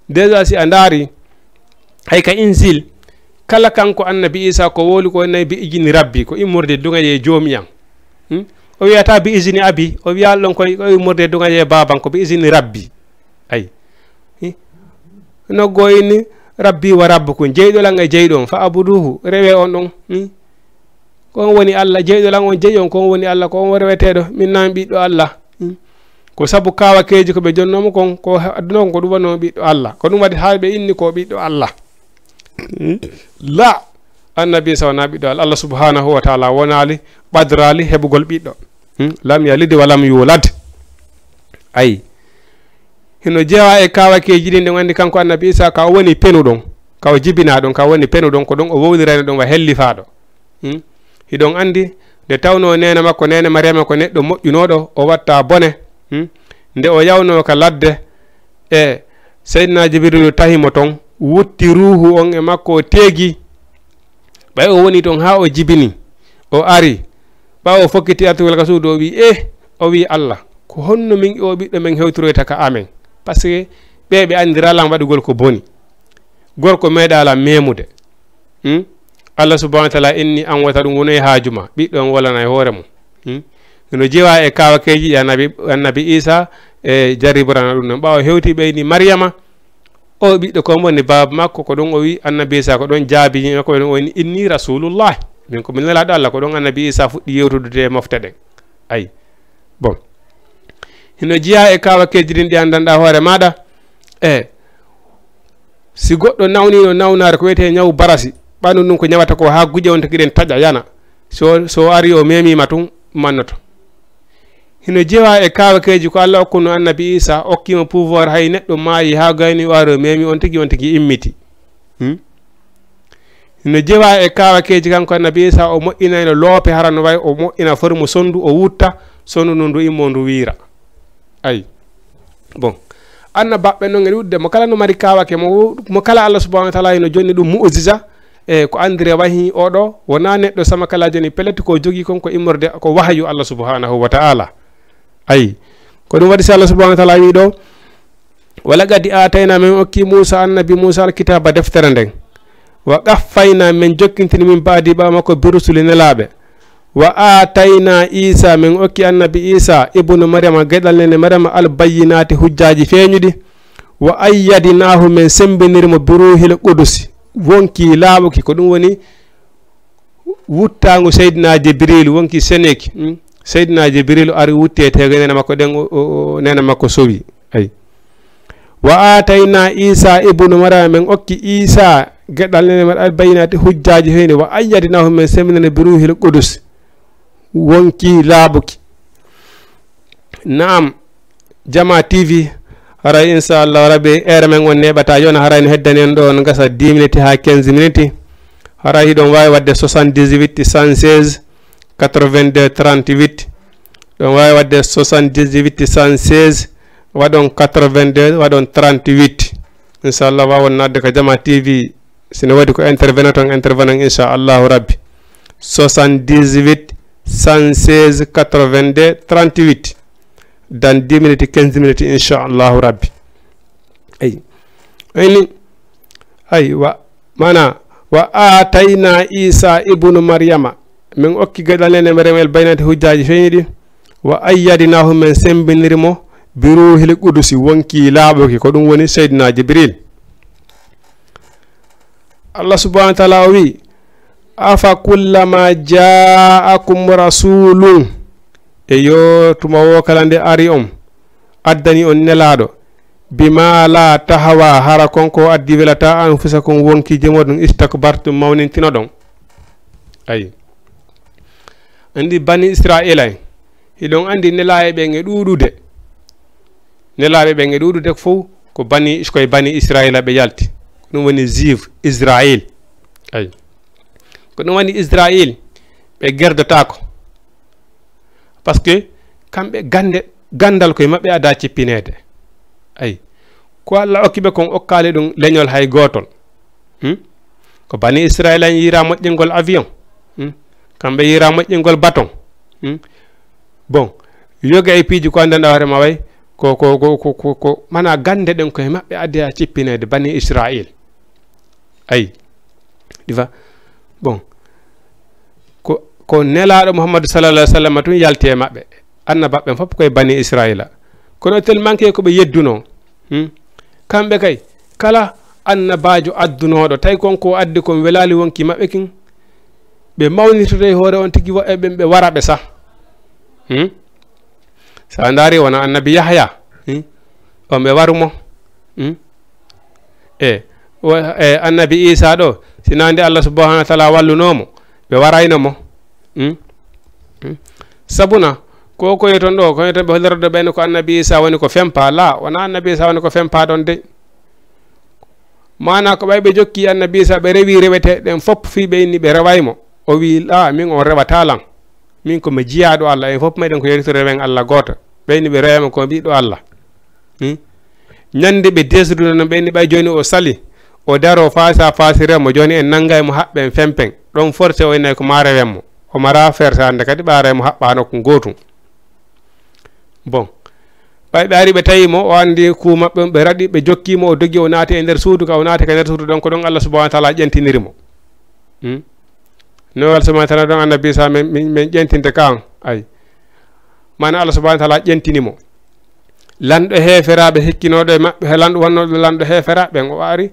Déjà si a ndaari, hay ka Injil, kala kanko annabi Isa ko wowli ko nayi bi ijini Rabbi, ko immorde duŋaye joomi an. Hmm? O wiyata bi ijini abi, o wiya ɗon koy ko immorde duŋaye baban, ko bi ijini Rabbi. Ay. Hmm? Noggo inni Rabbi wa Rabbukum, jeyɗo lan e jeyɗo on, fa abuduhu, rewe on ɗon. Hmm? Ko on woni Allah, jeyɗo lan on jeyi on, ko on woni Allah, ko on reweteeɗo, min nan ɓiɗɗo Allah. Hmm. Ko sabu kawakeeji ko ɓe jonnoomo kon, ko ha-, aduna kon ko ɗum wonno ɓiɗɗo Allah. Ko ɗum waɗi haa ɓe inni ko ɓiɗɗo Allah. Hmm. La, annabi Isa wonaa ɓiɗɗo Allah. Allah subhanahu wa ta'ala wonaali, ɓadraali heɓugol ɓiɗɗo. Hmm. Lam yalid wa lam yulad. Ayi. Hino jeyaa e kawakeeji ɗin, ɗen andi kanko annabi Isa ka o woni penuɗon, ka o jibinaa ɗon, ka o woni penuɗon, ko ɗon o wowlirayno ɗon wa hellifaaɗo. Hmm? Hiɗon andi, nde tawno neene makko, neene Maryama ko neɗɗo moƴƴunooɗo, o watta bone. Hmm? Nde o yawnoo ka ladde, e Seydina Jibrilu tahi mo ton, wutti ruuhu on e makko, o teegi. Ɓay o woni ton haa o jibini, o ari. Ɓawo o fokkiti artugol ka suudu, o wi, "Eh," o wi, "Allah, ko honno min o ɓiɗɗo men hewtiroyta ka amen? Parce que ɓe, ɓe andira lan waɗugol ko boni. Gorko meeɗa lan memude. Hmm? Allah subhanahu wa ta'ala inni an wata ɗum wono e haaju ma. Ɓiɗɗo on walana e hoore mum." Hmm? No jeewa e kawakeeji ɗi annabi, annabi Isa e jarriborana ɗum ɗon. Ɓawo hewti ɓeyni Maryama, o ɓiɗɗo kon woni baaba makko, ko ɗum o wi annabi Isa, ko ɗon jaabi yimɓe makko, ɓe ɗon o inni, "Inni rasulullah." Min ko mi nelaaɗo Allah, ko ɗon annabi Isa fuɗɗi yewtudude e mofte ɗen. Ayi. Bon. Hino jeyaa e kawakeeji ɗin ɗi anndanɗaa hoore maaɗa. E si goɗɗo nawniino nawnaare ko wiyetee ñaw barasi, ɓanndu ndun ko ñawata ko haa guƴe on tagi ɗen taƴa yana. So, so ari o memiima tun, mannoto. Hino jeyaa e kawakeeji ko Allah okkuno annabi Isa, okkimo pouvoir hay neɗɗo maayi haa gayni o ari o memi on tigi, on tigi immiti. Hmm? Hino jeyaa e kawakeeji kanko annabi Isa, o moƴƴinayno loope, hara no way o moƴƴina formu sondu, o wutta sondu ndun, ndu immo ndu wiira. Ayi. Bon. Annabaɓe non e ɗuɗde, mo kala no mari kawake, mo, mo kala Allah subhanahu wa ta'ala hino jonni ɗum mu'jiza, e ko andire wahi oɗo, wona neɗɗo sama kala joni pellet ko jogi kon ko immorde ko wahayu Allah subhanahu wa ta'ala. Ayi. Ko ɗum waɗi si Allah subhanahu wa ta'ala wi ɗo, "Wa laqad aatayna," min okki Musa, annabi Musa, "al-kitaaba," deftere nden. "Wa qaffayna," min jokkintini, "min ba'di," ɓaawo makko, "bi rusuli," nelaaɓe. "Wa aatayna Isa," min okki annabi Isa, "ibnu Maryama," geɗal nene Maryama, "al-bayyinaati," hujjaaji feeñuɗi. "Wa ayyadnaahu," min sembiniri mo, "bi ruuhil qudusi," wonki laaɓuki, ko ɗum woni wuttaangu Seydina Jibril, wonki seneki. Hmm? Seydina Jibril ari wutti e teege nene makko ɗen, o, o, o, nene makko sowi. Ayi. "Wa aatayna Isa ibnu Maryama," min okki Isa geɗal nene Maryama, "al-bayyinaati," hujjaaji feeñuɗi. "Wa ayyadnaahu," min semminani, "bi ruuhil qudus," wonki laaɓuki. Naam, Jama T V, haray inchallahu rabbi, heure men on neeɓata, yona haray no heddani en ɗo, no gasa dix minutes haa quinze minutes. Haray hiɗon waawi waɗde soixante-dix-huit cent seize quatre-vingt-deux trente-huit. Ɗon waawi waɗde soixante-dix-huit cent seize, waɗon quatre-vingt-deux, waɗon trente-huit. Inchallah, waawon naatde ka Jama T V. Si no waɗi ko intervenant on, intervenant, inchallahu rabbi. Soixante-dix-huit cent seize quatre-vingt-deux trente-huit. Dans dix minutes, quinze minutes, inchallahu rabbi. Ayi. Ayni. Aywa. Mana, "Wa aatayna Isa ibnu Maryama," min okki geɗal nene Maryama, "al-bayyinaati," hujjaaji feeñiɗi. "Wa ayyadnaahu," min sembiniri mo, "bi ruuhil qudusi," wonki laaɓuki, ko ɗum woni Seydina Jibril. Allah subhanahu wa ta'ala o wi, "Afa kullama ja'akum rasulun," E yo tuma wo kala nde ari on, addani on nelaaɗo, bima la tahawa, hara kon ko addi welata anfusakum wonkiije moɗon, istakbartum mawnintinoɗon. Ayi. Andi bani Israila en, hiɗon andi nelaaɓe ɓen e ɗuuɗude. Nelaaɓe ɓen e ɗuuɗude fof ko bani, koye bani Israila ɓe yalti. Ko ɗum woni Juif, Israil. Ayi. Ko ɗum woni Israil, ɓe gerdotaako. Parce que kamɓe gande, gandal koye maɓɓe ada cippineede. Ayi. Ko Allah okki ɓe kon okkaali ɗum leñol hay gootol. Hmm? Ko bani Israila en yiira moƴƴingol avion. Hmm? Kamɓe yiira moƴƴingol baton. Hmm? Bon, yoga e piiji ko anndanɗa hoore ma way, ko, ko, ko, ko, ko, ko, mana gande ɗen koye maɓɓe addi a cippineede bani Israil. Ayi. Ɗi fa-, bon. Ko, ko nelaaɗo Muhammadu sallallahu alaihi wasallam tun yalti e maɓɓe. Annabaɓe fof koye bani Israila. Kono tellement que ko ɓe yedduno. Hmm? Kamɓe kay, kala annabaajo addunooɗo, tawi kon ko addi kon welaali wonki maɓɓe kin, ɓe mawnitoto e hoore on tigi, woɓɓe ɓen ɓe wara ɓe sah. Hmm? So a ndaari wona annabi Yahya, hmm? On ɓe waru mo. Hmm? E, wo-, e, annabi Isa ɗo, si na nde Allah subhanahu wa taala wallunoo mo, ɓe warayno mo. Hmm? Hmm? Sabuna, ko ko yeton ɗo, ko yeton ɓe hollirde ɓen ko annabi Isa woni ko fempa, la, wona annabi Isa woni ko fempa ɗon de. Maana ko ɓay ɓe jokki annabi Isa, ɓe rewi reweteeɗe ɗen fof, fii ɓe inni ɓe reway mo. O wi, "La, min on rewata lan. Min ko mi jiyaaɗo Allah, en fof meɗen ko yonitore rewen Allah gooto." Ɓe inni ɓe reway mo ko ɓiɗɗo Allah. Hmm? Ñande ɓe desuduno non, ɓe inni ɓay jooni o sali, o daro faasa faasi rew mo, jooni en nangay mo haɓɓen fempen. Ɗon forcé o innay ko ma rewen mo. O mara fersande kadi ɓaaray mo haɓɓa nokku gootum. Bon. Ɓay ɓe ari ɓe tawi mo, o andi kuu maɓɓe, ɓe raɗi, ɓe jokki mo, o dogi, o naati e nder suudu ka, o naati ka nder suudu ɗon, ko ɗon Allah subhanahu wa taala ƴentiniri mo. Hmm? No Allah subhanahu wa taala ɗon annabi Isa men, min, min ƴentinte ka an, ay. Mana Allah subhanahu wa taala ƴentini mo. Lanɗo heeferaaɓe hikkinooɗo e maɓɓe, he lanɗo wonnooɗo lanɗo heeferaaɓe, o ari,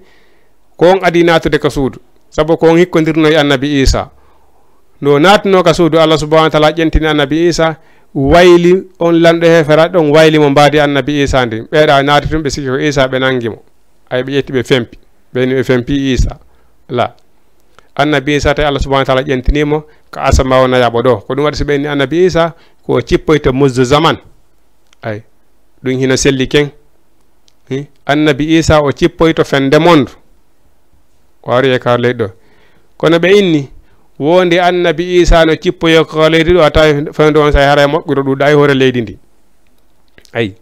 ko on adii naatude ka suudu, sabu ko on hikkondirno e annabi Isa. No naatnoo ka suudu, Allah subhanahu wa taala ƴentini annabi Isa, wayli on lanɗo heeferaaɓe ɗon, wayli mo mbaadi annabi Isa ndin. Ɓeeɗa naati tun, ɓe sikki ko Isa, ɓe nangi mo. Ay, ɓe ƴetti, ɓe fempi. Ɓe ni ɓe fempi Isa. La. Annabi Isa tawi Allah subhanahu wa taala ƴentini mo ka asama o nayaɓo ɗo. Ko ɗum waɗi so ɓe inni annabi Isa, ko o cippoyta muzdu zaman. Ay, ɗum hino selli ken. Hi, annabi Isa o cippoyto fende mondu. O ari e ka leydi ɗo. Kono ɓe inni, wonde annabi Isa no cippoyo ka leydi ɗo, a tawi fende on say haray moƴƴuɗo ɗuɗa e hoore leydi ndi. Ay.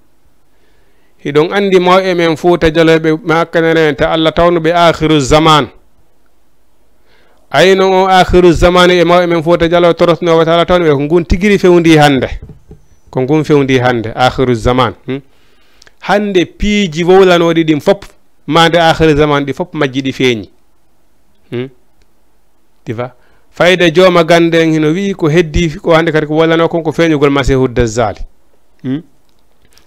Hiɗon andi mawɓe men Fuuta Jalooɓe makkanere en ta Allah tawno ɓe akhiru zaman. Ayno o akhiru zaman e mawɓe men Fuuta Jalooɓe torotno wa taala tawno ɓe ko ngun tigiri fewndi hande. Ko ngun fewndi hande, akhiru zaman. Hmm? Hande piiji wowlanooɗi ɗin fop, ma nde akhiru zaman ɗi fop majji ɗi feeñi. Hmm? Ɗi fa-, fayda jooma gande en hino wi'i ko heddi ko hande kadi ko wowlanoo kon ko feeñugol Masiihu Dajjaali. Hmm?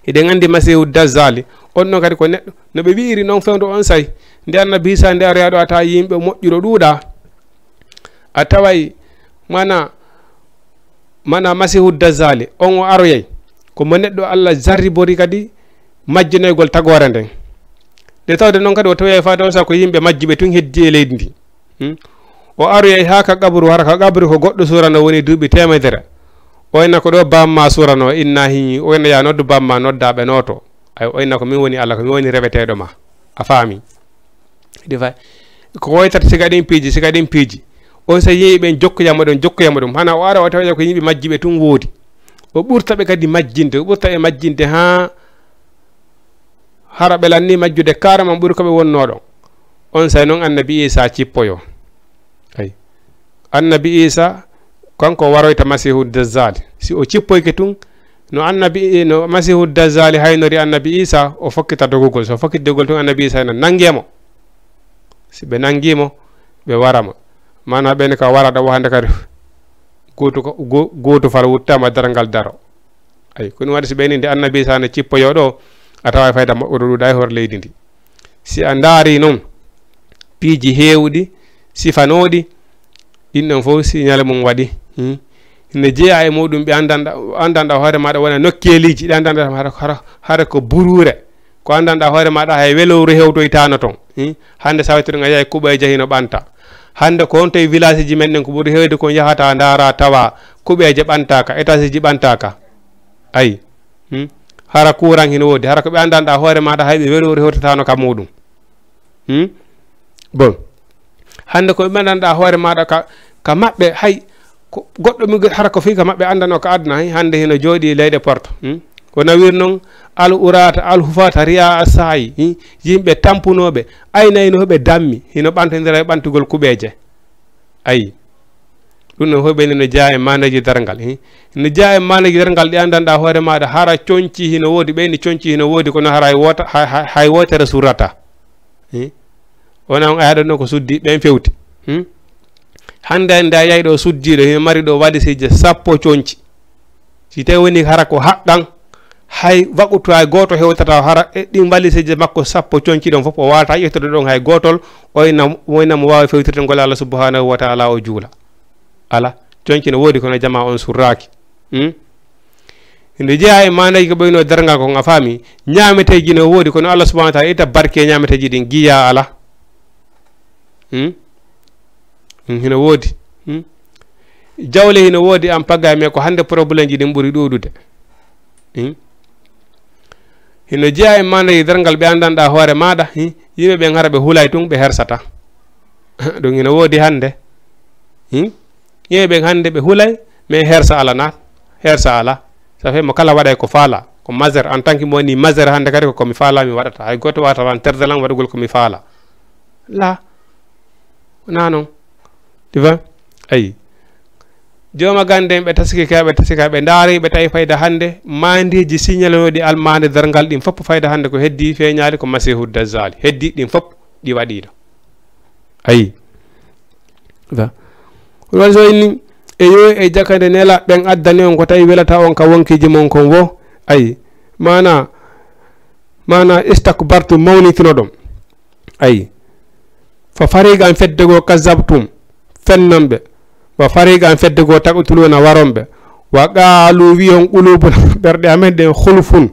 Hiɗen andi Masiihu Dajjaali, on ɗon kadi ko neɗɗo, no ɓe wi'iri non fewndo on say, nde annabi Isa nde aroya ɗo a tawa yimɓe moƴƴuɗo ɗuuɗa, a taway mana, mana Masiihu Dajjaali, on o aroyay, ko mo neɗɗo Allah jarribori kadi majjinoygol tagoore nden. Nde tawde non kadi o tawoyay fayda on say ko yimɓe majjuɓe tun heddi e leydi ndi. Hmm? O aroyay haa ka qabru, hara ka qabru ko goɗɗo surano woni duuɓi teemedere. O inna ko ɗo bamma surano, inna hi, o inna ya noddu bamma, nodda ɓe nooto. Ay, o inna ko min woni Allah, ko min woni reweteeɗo ma. A faami? Ɗi fay. Ko woytata siga ɗin piiji, siga ɗin piiji. On so yeeyi ɓen jokkoyamo ɗum, jokkoyamo ɗum. Hana o ara o tawa ko yimɓe majjuɓe tun woodi. O ɓurta ɓe kadi majjinde, o ɓurta ɓe majjinde haa hara ɓe lanni majjude kaaraman ɓuri ko ɓe wonnoo ɗon. On say non annabi Isa cippoyo. Ay. Annabi Isa kanko waroyta Masiihu Dajjaali. Si o cippoyke tun, no annabi, no Masiihu Dajjaali haynori annabi Isa, o fokkita dogugol. So fokkiti dogugol tun annabi Isa ena nange mo. Si ɓe nangi mo, ɓe wara mo. Mana ɓen ka wara ɗo wahande kadi gooto ko, go-, gooto fala wuttama dargal daro. Ay, ko ɗum waɗi si ɓe ni nde annabi Isa ne cippoyo ɗo, a tawa fayda maɓɓe ɗo ɗuuɗa e hoore leydi ndi. Si a ndaari noon, piiji heewɗi, sifanooɗi, ɗin ɗon fof si ñale mum waɗi, hmm, Ina jeyaa e muɗum ɓe anndanɗa, anndanɗa hoore maaɗa wona nokkeeliiji, ɗe anndanɗa hara, hara, hara ko buruure. Ko anndanɗa hoore maaɗa hay welowre hewtoytaano toon. Hmm? Hannde so a wettirii a yahay kuɓeeje hino ɓanta. Hannde ko honto e village ji men ɗen ko ɓuri heewde kon yahata ndaara tawa kuɓeeje ɓantaaka, étage ji ɓantaaka. Ayi. Hmm? Hara courant hino woodi, hara ko ɓe anndanɗa hoore maaɗa hay ɓe welowre hewtotaano ka muɗum. Hmm? Bon. Hannde ko ɓe anndanɗa hoore maaɗa ka, ka maɓɓe, hay ko goɗɗo mi, hara ko fii ka maɓɓe anndano ka aduna, hay hannde hino jooɗi leyɗe porto. Hmm? Ko nawir noon al urata, al hufata, ri'a as-sa'i, hmm? Yimɓe tampunooɓe, aynaynooɓe dammi, hino ɓantondira e ɓantugol kuɓeeje. Ayi. Ɗum no hoyɓe no jeyaa e maandeeji darngal, eh? No jeyaa e maandeeji darngal ɗi anndanɗa hoore maaɗa, hara conci hino woodi, ɓeyni conci hino woodi, kono hara hay woota-, hay, hay, hay wootere surrata. Eh? Wona on aya ɗon ko suddi, ɓen fewti. Hmm? Hannde, hannde a yahi ɗo suddiiɗo, hino mari ɗo walisiji sappo conci. Si tawi woni hara ko haqqan, hay waqutu hay gooto hewtata hara e ɗin waliseeji makko sappo conci ɗon fof, o waawata ƴettude ɗon hay gootol, o ina, o ina mo waawi fewtirde ngol Allah subhanahu wa ta'ala o juula. Ala, conci no woodi kono jamaa on surraaki. Hmm? Nde jeyaa e maandeeji ko ɓeyno darngal kon a faami, ñaameteeji no woodi kono Allah subhanahu wa ta'ala ita barke ñaameteeji ɗin giya ala. Hmm? Hmm, hino woodi. Hmm? Jawle hino woodi an pagga, mais ko hannde problème ji ɗin ɓuri ɗuuɗude. Hmm? Hino jeyaa e maandeeji darngal ɓe anndanɗa hoore maaɗa, hmm? Yimɓe ɓen hara ɓe hulay tun, ɓe hersata. Ɗum hino woodi hannde. Hmm? Yimɓe ɓen hannde ɓe hulay, mais hersa ala na, hersa ala. Ça fait mo kala waɗay ko faala, ko majeur, en tant que mo woni majeur hannde kadi ko ko mi faala mi waɗata. Hay gooto waawata wan terdalan waɗugol ko mi faala. La. Wonaa noon. Tu vois? Ayi. Jooma gannde en ɓe taski ka, ɓe taski ka, ɓe ndaari, ɓe tawi fayda hannde, maandeeji signalooɗi almaande darngal ɗin fof fayda hannde ko heddii feeñaali ko Masiihu Dajjaali. Heddii ɗin fof ɗi waɗiino. Ayi. Wa-, ɗum waɗi so inni, e yo e jakande nela ɓen addani on ko tawi welata on ka wonkiiji mon kon wo. Ayi. Maana, maana istakbartum mawnitinoɗon. Ayi. Fa fariqan fedde goo kazzabtum, fennan ɓe. Wa fariqan fedde goo taqtuluna waron ɓe. Wa qaalu wi'on qulubuna ɓerɗe amen ɗen xulfun,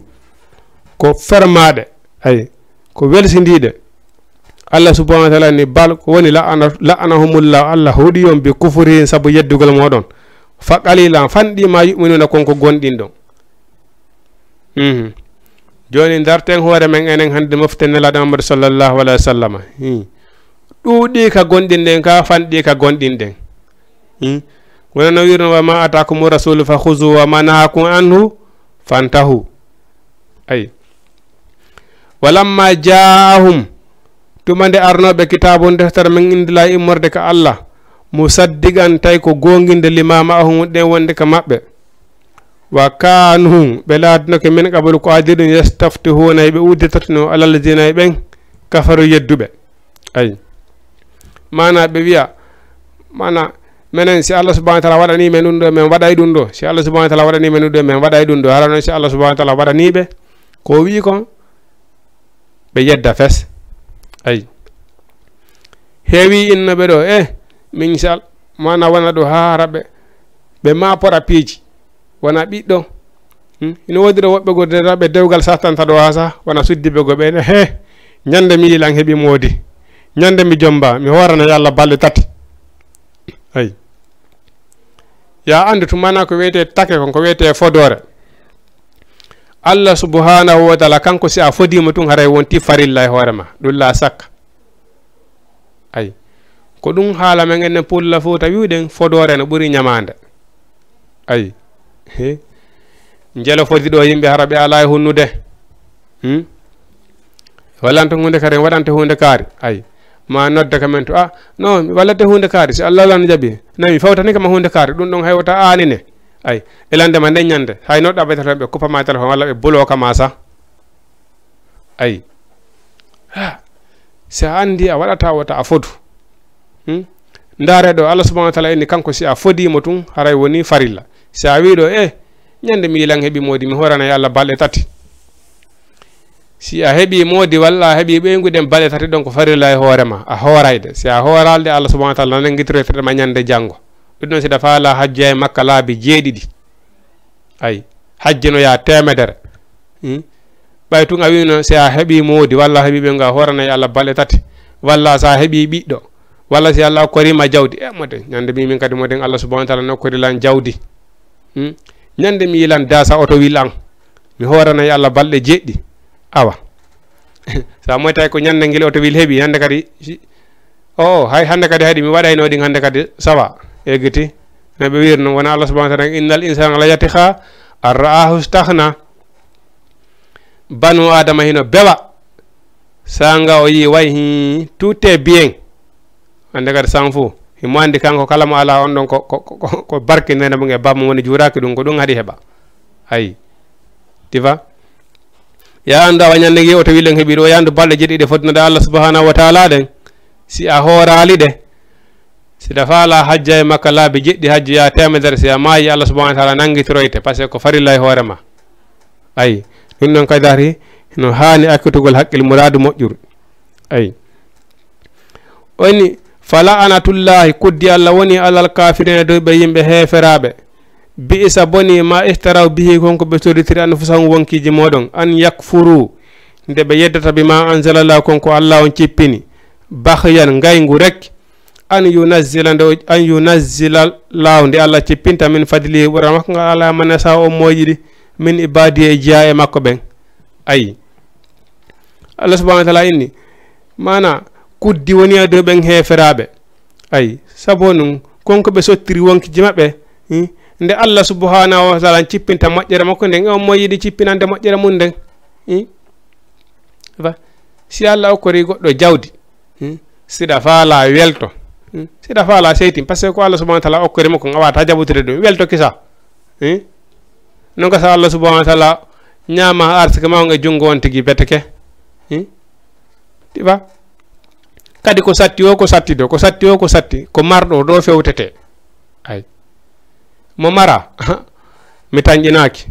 ko fermaaɗe. Ayi. Ko welsindiiɗe. Allah subhanahu wa ta'ala ni bal ko woni la'ana, la'anahumullah, Allah huɗi on bi kufrihim sabu yeddugol moɗon. Fa qalilan fanɗi ma yu'minuna kon ko gonɗinɗon. Mhm. Jooni, darten hoore men enen hannde moften Nelaaɗo Muhammadu sallallahu alaihi wa sallam. Hmm. Ɗuuɗi ka gonɗinɗen ka, fanɗi ka gonɗinɗen. Hmm. Wona no wi'irno, "Wa ma ataakumu rasulu fa khuzu wa ma nahakum anhu fantahu." Ayi. "Walamma ja'ahum," tuma nde arnooɓe kitaabun deftere men indila immorde ka Allah, musaddiqan tawi ko goonginde lima ma'ahum ɗen wonde ka maɓɓe. Wa kaanu, ɓe laatinoke min qablu ko adii ɗum, yastaftihuna, ɓe udditotno, alal ladina, e ɓen, kafaru, yedduɓe. Ayi. Maana ɓe wiya, maana, menen, si Allah subhanahu wa ta'ala waɗani men ɗum ɗo, men waɗay ɗum ɗo. Si Allah subhanahu wa ta'ala waɗani men ɗum ɗo, men waɗay ɗum ɗo. Hara noon, si Allah subhanahu wa ta'ala waɗani ɓe ko o wi'i kon, ɓe yedda fes. Ayi. Heewi innoɓe ɗo, eh, min sal-, mana wona ɗo haa hara ɓe, ɓe ma pora piiji, wona ɓiɗɗo. Hmm? Ina woodi ɗo woɓɓe goo de-, ɓe dewgal satanta ɗo haa sa, wona suddiɓe goo ɓe, he, ñande mi yilan heɓi moodi, ñande mi jomba, mi hoorana yo Allah balɗe tati. Ayi. Ya anndu tun mana ko wiyetee take kon, ko wiyetee fodoore. Allah subhanahu wa ta'ala kanko si a fodiima tun haray wonti farilla e hoore ma. Ɗum la sakka. Ayi. Ko ɗum haala men enen Pullo Fuuta wi'uɗen fodoore no ɓuri ñamaande. Ayi. He. Njelo fodi ɗo yimɓe hara ɓe alaa e hunnude. Hmm? Wallante huunde kaari, en waɗante huunde kaari. Ayi. Ma nodda ka men to, "Ah, no, mi wallante huunde kaari, si Allah lan jaɓi. Na mi fawtani kama huunde kaari, ɗum ɗon hay wota aanine." Ayi. E lande ma nden ñande, hay nodda ɓe téléphone, ɓe kuppa ma téléphone, walla ɓe bulo ka ma sa. Ayi. Ha. Si a anndi a waɗata wota a fodu. Hmm? Ndaare ɗo, Allah subhanahu wa ta'ala inni kanko si a fodiimo tun, haray woni farilla. Si a wii ɗo, "Eh, ñande mi yilan heɓi moodi, mi hoorana yo Allah balɗe tati." Si a heɓi moodi walla a heɓi ɓeynguɗen balɗe tati ɗon ko farilla e hoore ma, a hoorayde. Si a hooralde, Allah subhanahu wa ta'ala nanngitiroyte ma ñande janngo. Ɗum ɗon, siɗa faala hajja e Makka laabi jeeɗiɗi. Ay, hajjinoya teemedere. Hmm? Ɓay tun a wiino, si a heɓi moodi, walla a heɓi ɓe nga horanay Allah balɗe tati, walla si a heɓi ɓiɗɗo, walla si Allah okkorima jawdi. E, moden, ñande mi, min kadi moden, Allah subhanahu wa ta'ala no okkori lan jawdi. Hmm? Ñande mi yilan dasa otowil an, mi horanay Allah balɗe jeeɗiɗi. Awa. Sa moytay ko ñande ngel otowil heɓi, hande kadi, si, o, hay hande kadi, haydi mi waɗayno ɗin hande kadi, sawa, egiti. No ɓe wiiri non, wona Allah subhanahu wa ta'ala, "Innal insana la yatgha an ra'ahu istaghna." Banu Adama hino bewa. Sanga o yi way, hi, tout est bien. Hande kadi san fu. Himo andi kanko kala mo ala on ɗon ko, ko, ko, ko, ko barke nene mo nge bammo woni juuraki ɗum, ko ɗum haɗi heɓa. Ayi. Tifa. Ya andu awa ñande ngi otowil ɗen heɓi ɗo, ya andu balɗe jeeɗiɗi ɗe fottunoɗa Allah subhanahu wa ta'ala ɗen. Si a hoorali ɗe, siɗa faala hajja e Makka laabi jeeɗiɗi, hajju ya teemedere, si a maayi, Allah subhanahu wa ta'ala nangitoroyte, parce que ko farilla e hoore ma. Ayi, ɗum ɗon kadi dari no haani akkitugol hakkil muraadu moƴƴuru. Ayi. O inni, "Fa la'anatullahi, kuddi Allah woni alal kafirina dow ɓe yimɓe heeferaaɓe. Bi'sa boni ma ihtaraw bihi, kon ko ɓe soditiri anfusahum wonkiiji mooɗon, an yakfuru, nde ɓe yeddata bima anzalallah, kon ko Allah on cippini, baghyan, ngayngu rek, an yunazzila, nde o, an yunazzila Allahu, nde Allah cippinta min fadlihi, ɓura makko ngal ala man yasha, on mo yiɗi, min ibadihi, e jeyaa e makko ɓen." Ayi. Allah subhanahu wa ta'ala inni, mana, kuddi woni e dow ɓen heeferaaɓe. Ayi, sabu honɗum? Kon ko ɓe sottiri wonkiiji maɓɓe. Hmm? Nde Allah subhanahu wa ta'ala cippinta moƴƴere makko nden, on mo yiɗi cippinande moƴƴere mum nden. Hmm? Fa, si Allah okkori goɗɗo jawdi, hmm, siɗa faala welto, hmm, siɗa faala seytin, parce que ko Allah subhanahu wa ta'ala okkori mo kon, a wata jaɓutude ɗum, welto kisa. Hmm? Non ka sa Allah subhanahu wa ta'ala ñaama arsike ma on e junngo on tigi beteke. Hmm? Tiba. Kadi ko satti o, ko satti do, ko satti o, ko satti, ko marɗo o ɗo fewtete. Ay. Mo mara, mi tanƴinaaki.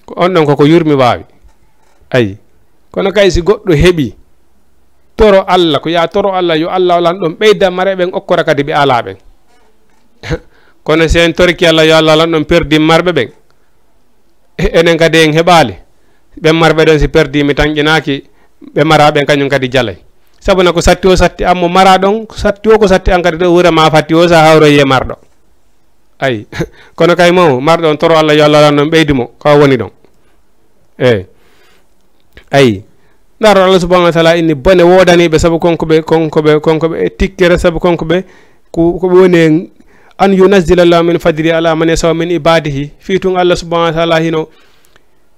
Ko on ɗon koko yurmi waawi. Ayi. Kono kay si goɗɗo heɓi, toro Allah, ko ya toro Allah, yo Allah lan ɗon ɓeyda mare ɓen, okkora kadi ɓe ala ɓen. Kono si en torki Allah, yo Allah lan ɗon perdi marɓe ɓen. E-, enen kadi en heɓaali. Ɓen marɓe ɗon si perdi, mi tanƴinaaki, ɓe mara ɓen kañum kadi jalay. Sabu na ko satti o satti an mo mara ɗon, ko satti o ko satti an kadi ɗo wure ma fatti o sa hawroyi e marɗo. Ayi, kono kay mo marɗo on toro Allah yo Allah lan ɗon ɓeydi mo, ka woni ɗon. Eyi. Ayi. Ndaro Allah subhanahu wa ta'ala inni bone woodaniɓe sabu konko ɓe, konko ɓe, konko ɓe e tikkere sabu konko ɓe, ko, ko ɓe woni en, an yunazzila Allah min fadli ala man yasha min ibadihi. Fii tun Allah subhanahu wa ta'ala hino,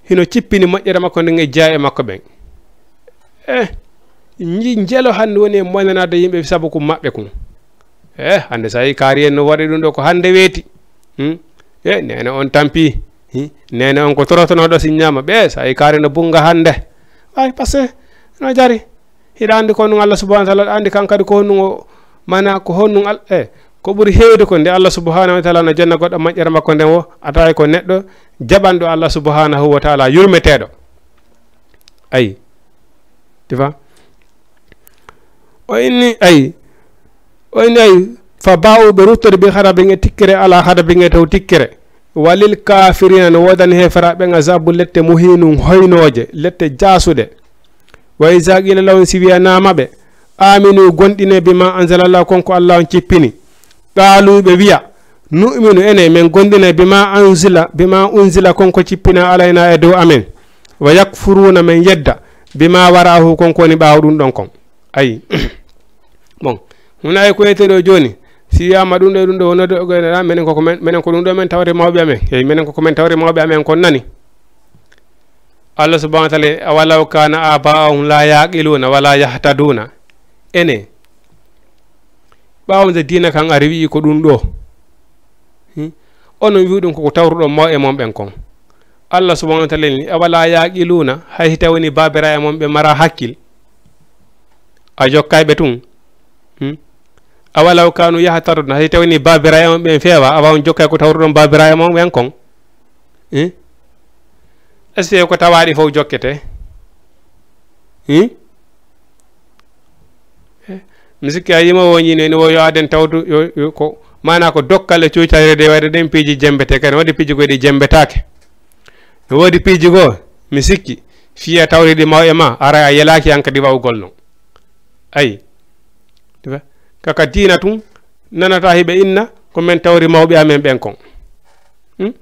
hino cippini moƴƴere makko nden e jeyaa e makko ɓen. Eh, nji-, njelo hannde woni e moynanaade yimɓe sabu ko maɓɓe kun. Eh, hannde so a yii kaari en no waɗi ɗum ɗo ko hannde weeti. Hmm? Eh, neene on tampi. Hmm? Neene on ko torotonooɗo si ñaama. Ɓe, so a yii kaari no bunnga hannde. Ay, parce que no jari. Hiɗa anndi ko honɗum Allah subhanahu wa ta'ala, aɗa anndi kan kadi ko honɗum o, mana ko honɗum Al-, eh, ko ɓuri heewde ko nde Allah subhanahu wa ta'ala no jonna goɗɗo moƴƴere makko nden o, a taway ko neɗɗo jaɓanɗo Allah subhanahu wa ta'ala yurmeteeɗo. Ayi. Tifa? O inni, ayi. O inni, ayi. Fa ba'u, ɓe ruttode bi ghadabin e tikkere, ala ghadabin e taw tikkere. Walil kafirina, no woodani heeferaaɓe ɓen azabu lette muhinun hoynooje, lette jaasuɗe. Wa iza qila lahum, si wiyanaama ɓe, "Aminu, gonɗine, bima anzalallah, kon ko Allah on cippini." Qaalu, ɓe wiya, "Nu'minu, enen men gonɗinay bima anzila, bima unzila, kon ko cippina alayna e dow amen. Wa yakfuruna, men yedda, bima wara'ahu, kon ko woni ɓaawo ɗum ɗon kon." Ayi. Bon, huna ay ko yetteɗo jooni, si wiyama ɗum ɗo e ɗum ɗo wonode o goyneɗa, menen koko men, menen ko ɗum ɗo men tawri mawɓe amen. Eyi, menen koko men tawri mawɓe amen kon nani. Allah subhanahu wa ta'ala, "Awalaw kana aba'ahum la yaqiluna wala yahtaduna." Ene. Ɓaawo nde diina kan ari wi'i ko ɗum ɗo. Hmm? Onon wi'uɗum koko tawruɗon mawɓe mon ɓen kon. Allah subhanahu wa ta'ala ni, "Awala yaqiluna", hay hita woni baabiraaɓe mon ɓe mara hakkil. A jokkay ɓe tun. Hmm? Awalaw kanu yahtaduna, hay hita woni baabiraaɓe mon ɓen feewa, awa on jokkay ko tawruɗon baabiraaɓe mon ɓen kon. Hmm? Est-ce que ko tawaaɗi fof jokkete? Hmm? Eh, mi sikki a yima woñi ne, ne wo yo aden tawdu, yo, yo ko Maanaa ko dokkal e cuucalire ɗe wayde ɗen piiji jemmbetee kadi, waɗi piiji goo ɗi jemmbetaake. No woodi piiji goo, mi sikki, fiya tawriiɗi mawɓe ma, aray a yelaaki han kadi wa'ugol non. Ayi. Kaka diina tun, nanata hiɓe inna, ko men tawri mawɓe amen ɓen kon. Hmm?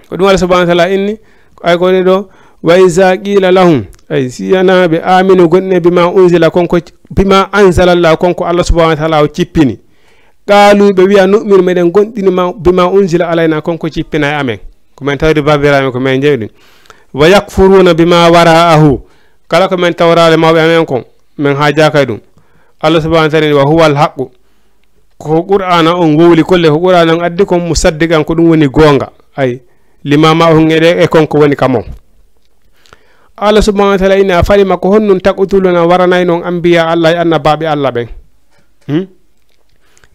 Ko ɗum Allah subhanahu wa ta'ala inni, ay ko woni ɗo, "Wa iza qila lahum", ay, si yana ɓe aminu gonɗe bima unzila, kon ko, bima anzalallah, kon ko Allah subhanahu wa ta'ala o cippini. Qaalu, ɓe wi'a, "Nu'minu, meɗen gonɗini ma, bima unzila alayna, kon ko cippina e amen. Ko men tawri babiraaɓe, ko men jeyi ɗum. Wa yakfuruna bima wara'ahu, kala ko men tawraale mawɓe amen kon, men haajaaka e ɗum." Allah subhanahu wa ta'ala ni, "Wa huwa al-haqqu." Ko Qur'aana on wowli kolle, ko Qur'aana on addi kon musaddiqan, ko ɗum woni goonga. Ay, lima ma'ahum, e ɗe, e kon ko woni ka mon. Allah subhanahu wa ta'ala inni, "Falima, ko honɗum, taqtuluna, waranay non anbiya Allah e annabaaɓe Allah ɓen? Hmm?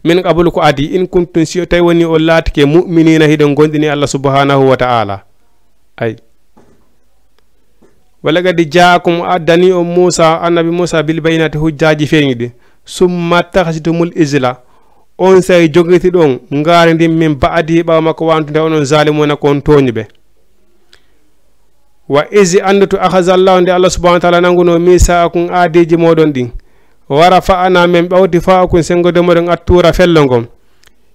Min qablu, ko adii, in kuntum, si tawi woni on laatike, mu'minina, hiɗon gonɗini Allah subhanahu wa ta'ala." Ay. "Wa laqad ja'akum", addani on Muusa, annabi Muusa, "bil bayyinati", hujjaaji feeñuɗi. "Summa takhastumul ijla", on say jogitiɗon ngaari ndin min ba'di, ɓaawo makko, wa antum, nde onon zalimuna, ko on tooñuɓe. "Wa izi", anndutu, "akhazallahu", nde Allah subhanahu wa ta'ala nanguno, "misaqakum", aadiiji mooɗon ɗin. "Wa rafa'na", men ɓawti, "fawqakum", senngo dow mooɗon, "attuura", fello ngon.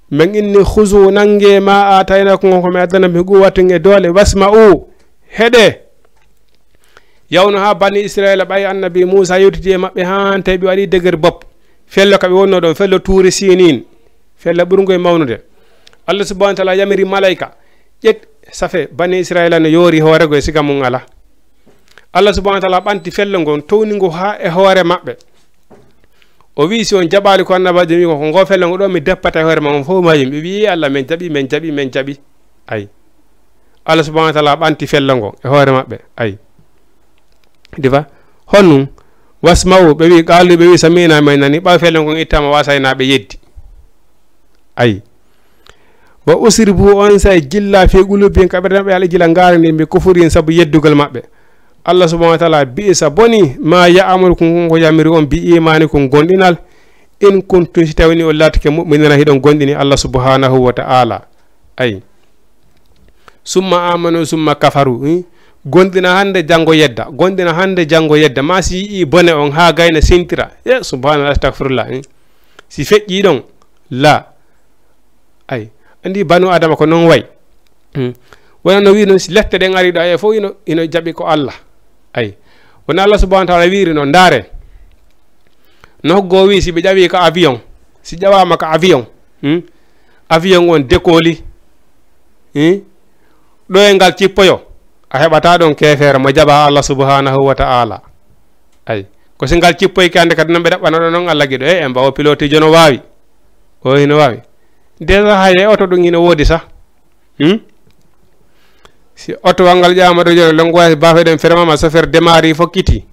Men inni, "Khuzu", nangee, "ma ataynakum", ko men addana, "bi quwwatin", e doole, "wasma'u", heɗee. Yawno haa bani Israila ɓay annabi Muusa yewtiti e maɓɓe, haa tawi ɓe waɗi deger bopp. Fello ka ɓe wonno ɗon, fello Tuuri Sinin, fello ɓurngo e mawnude. Allah subhanahu wa ta'ala yamiri malayka, ƴet safe, bani Israila no yoori hoore go e siga mum ala. Allah subhanahu wa ta'ala ɓanti fello ngon, towni ngo haa e hoore maɓɓe. O wi'i, "Si on jaɓaali ko annabaajo wi'i ko, ko ngo fello ngo ɗo mi deppata e hoore ma, on fof majum." Ɓe wi'i, "Allah, men jaɓi, men jaɓi, men jaɓi." Ay. Allah subhanahu wa ta'ala ɓanti fello ngo e hoore maɓɓe. Ay. Diva. Honɗum? "Wasma'u", ɓe wi'i, qaalu, ɓe wi'i, "Sami'na", men nani, ɓaw fello ngon ittama, "wa asaynaa", ɓe yeddi. Ay. "Wa usribu", on say jilla, "fi qulubihim", ka ɓerɗe maɓɓe, al ijla, ngaari ndin, "bi kufrihim", sabu yeddugol maɓɓe. Allah subhanahu wa ta'ala, "Bi'sa", boni, "ma ya'murukum", ko yamiri on, "bi imanikum", gonɗinal, "in kuntum", si tawni on laatike, "mu'minina", hiɗon gonɗini Allah subhanahu wa ta'ala. Ay. "Summa amanu, summa kafaru", hmm? Gonɗina hannde, janngo yedda. Gonɗina hannde, janngo yedda. Ma si yi'i bone on haa gayna sentira. E, subhanallah, astagfirullah, hmm? Si feƴƴi ɗon, la. Ay, anndi banu Adama ko non way. Hmm. Wona no wi'i non, si lette ɗen ari ɗo, ay, fof ino, ino jaɓi ko Allah. Ay. Wona Allah subhanahu wa ta'ala wi'iri non, ndaare. No hoggo wi'i, si ɓe ƴawi ka avion, si ƴawaama ka avion, hmm? Avion on dekoli, hmm? Ɗo e ngal cippoyo, a heɓata ɗon keefeero mo jaɓa Allah subhanahu wa ta'ala. Ay, ko si ngal cippoyke hannde kadi non ɓe ɗaɓɓana ɗon non Allah giɗo, e, en mbawo pilotiijo no waawi. O hino waawi. Déjà hay e oto ɗum hino woodi sah. Hmm? Si oto wanngal ƴaama ɗo jooni, longo wawi baafe ɗen fermama, chauffeur démarre fokkiti.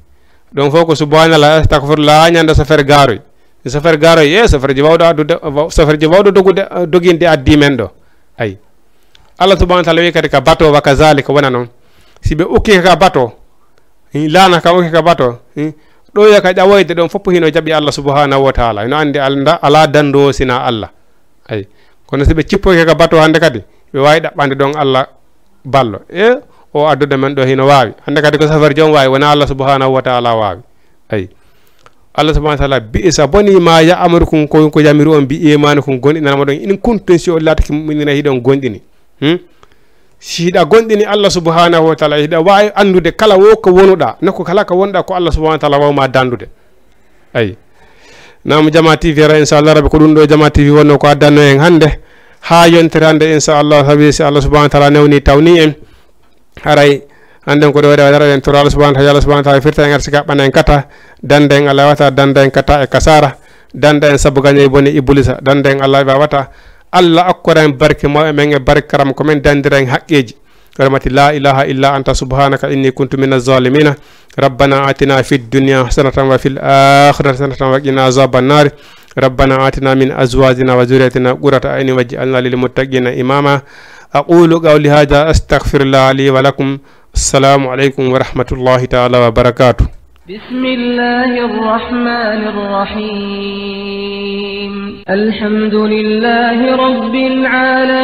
Ɗon fof ko subhanallah, astagfirullah, haa ñande chauffeur gaaroy. Si chauffeur gaaroy, e chauffeur ji wawɗo addude, chauffeur ji wawɗo dogude, doginde addi men ɗo. Ay. Allah subhanahu wa ta'ala wi kadi ka bato, wa kazalika, wona noon. Si ɓe ukki ka bato, hi, laana ka ukki ka bato, hi, ɗo yo ka ƴawoyde ɗon fof hino jaɓi Allah subhanahu wa ta'ala. Hino anndi al-, nda-, alaa danndoowo sina Allah. Ay. Kono si ɓe cippoyke ka bato hannde kadi, ɓe waawi ɗaɓɓande ɗon Allah ballo. E, o addude men ɗo hino waawi. Hannde kadi ko chauffeur ji on waawi, wona Allah subhanahu wa ta'ala waawi. Ay. Allah subhanahu wa ta'ala, "Bi'sa, boni, ma ya'murukum, ko, ko yamiri on, bi imanikum, gonɗinal moɗon, in kuntum, si on laatake mu'minina, hiɗon gonɗini." Hmm? Si hiɗa gonɗini Allah subhanahu wa ta'ala, hiɗa waawi anndude kala wo ko wonuɗa, nokku kala ko wonɗa, ko Allah subhanahu wa ta'ala waawma dandude. Ay. Naam, Jama T V ara, inchallah rabbi, ko ɗum ɗo Jama T V wonno ko addanno en hannde. Haa yontere hannde, inchallah, sabi si Allah subhanahu wa ta'ala newni tawni en. Haray, hannden ko ɗo waɗi waɗata, en tora Allah subhanahu wa ta'ala, Allah subhanahu wa ta'ala firta en arsika, ɓana en kata, danda en Allah wata, danda en kata e kasara, danda en sabu gaño e bone Iblisa, danda en Allah wata. Allah okkora en barke mawɓe men e barke karam ko men dandira en haqqeeji. Rahmati la ilaha illa anta subhanaka inni kuntu minaz zalimina. Rabbana atina fid dunya hasanatan wa fil akhirati hasanatan wa qina azaban nar. Rabbana atina min azwajina wa zurriyatina qurrata a'yunin waj'alna lil muttaqina imama. Aqulu qawli hadha astaghfirullah li wa lakum. Assalamu alaikum wa rahmatullahi ta'ala wa barakatuh. بسم الله الرحمن الرحيم. الحمد لله رب العالمين.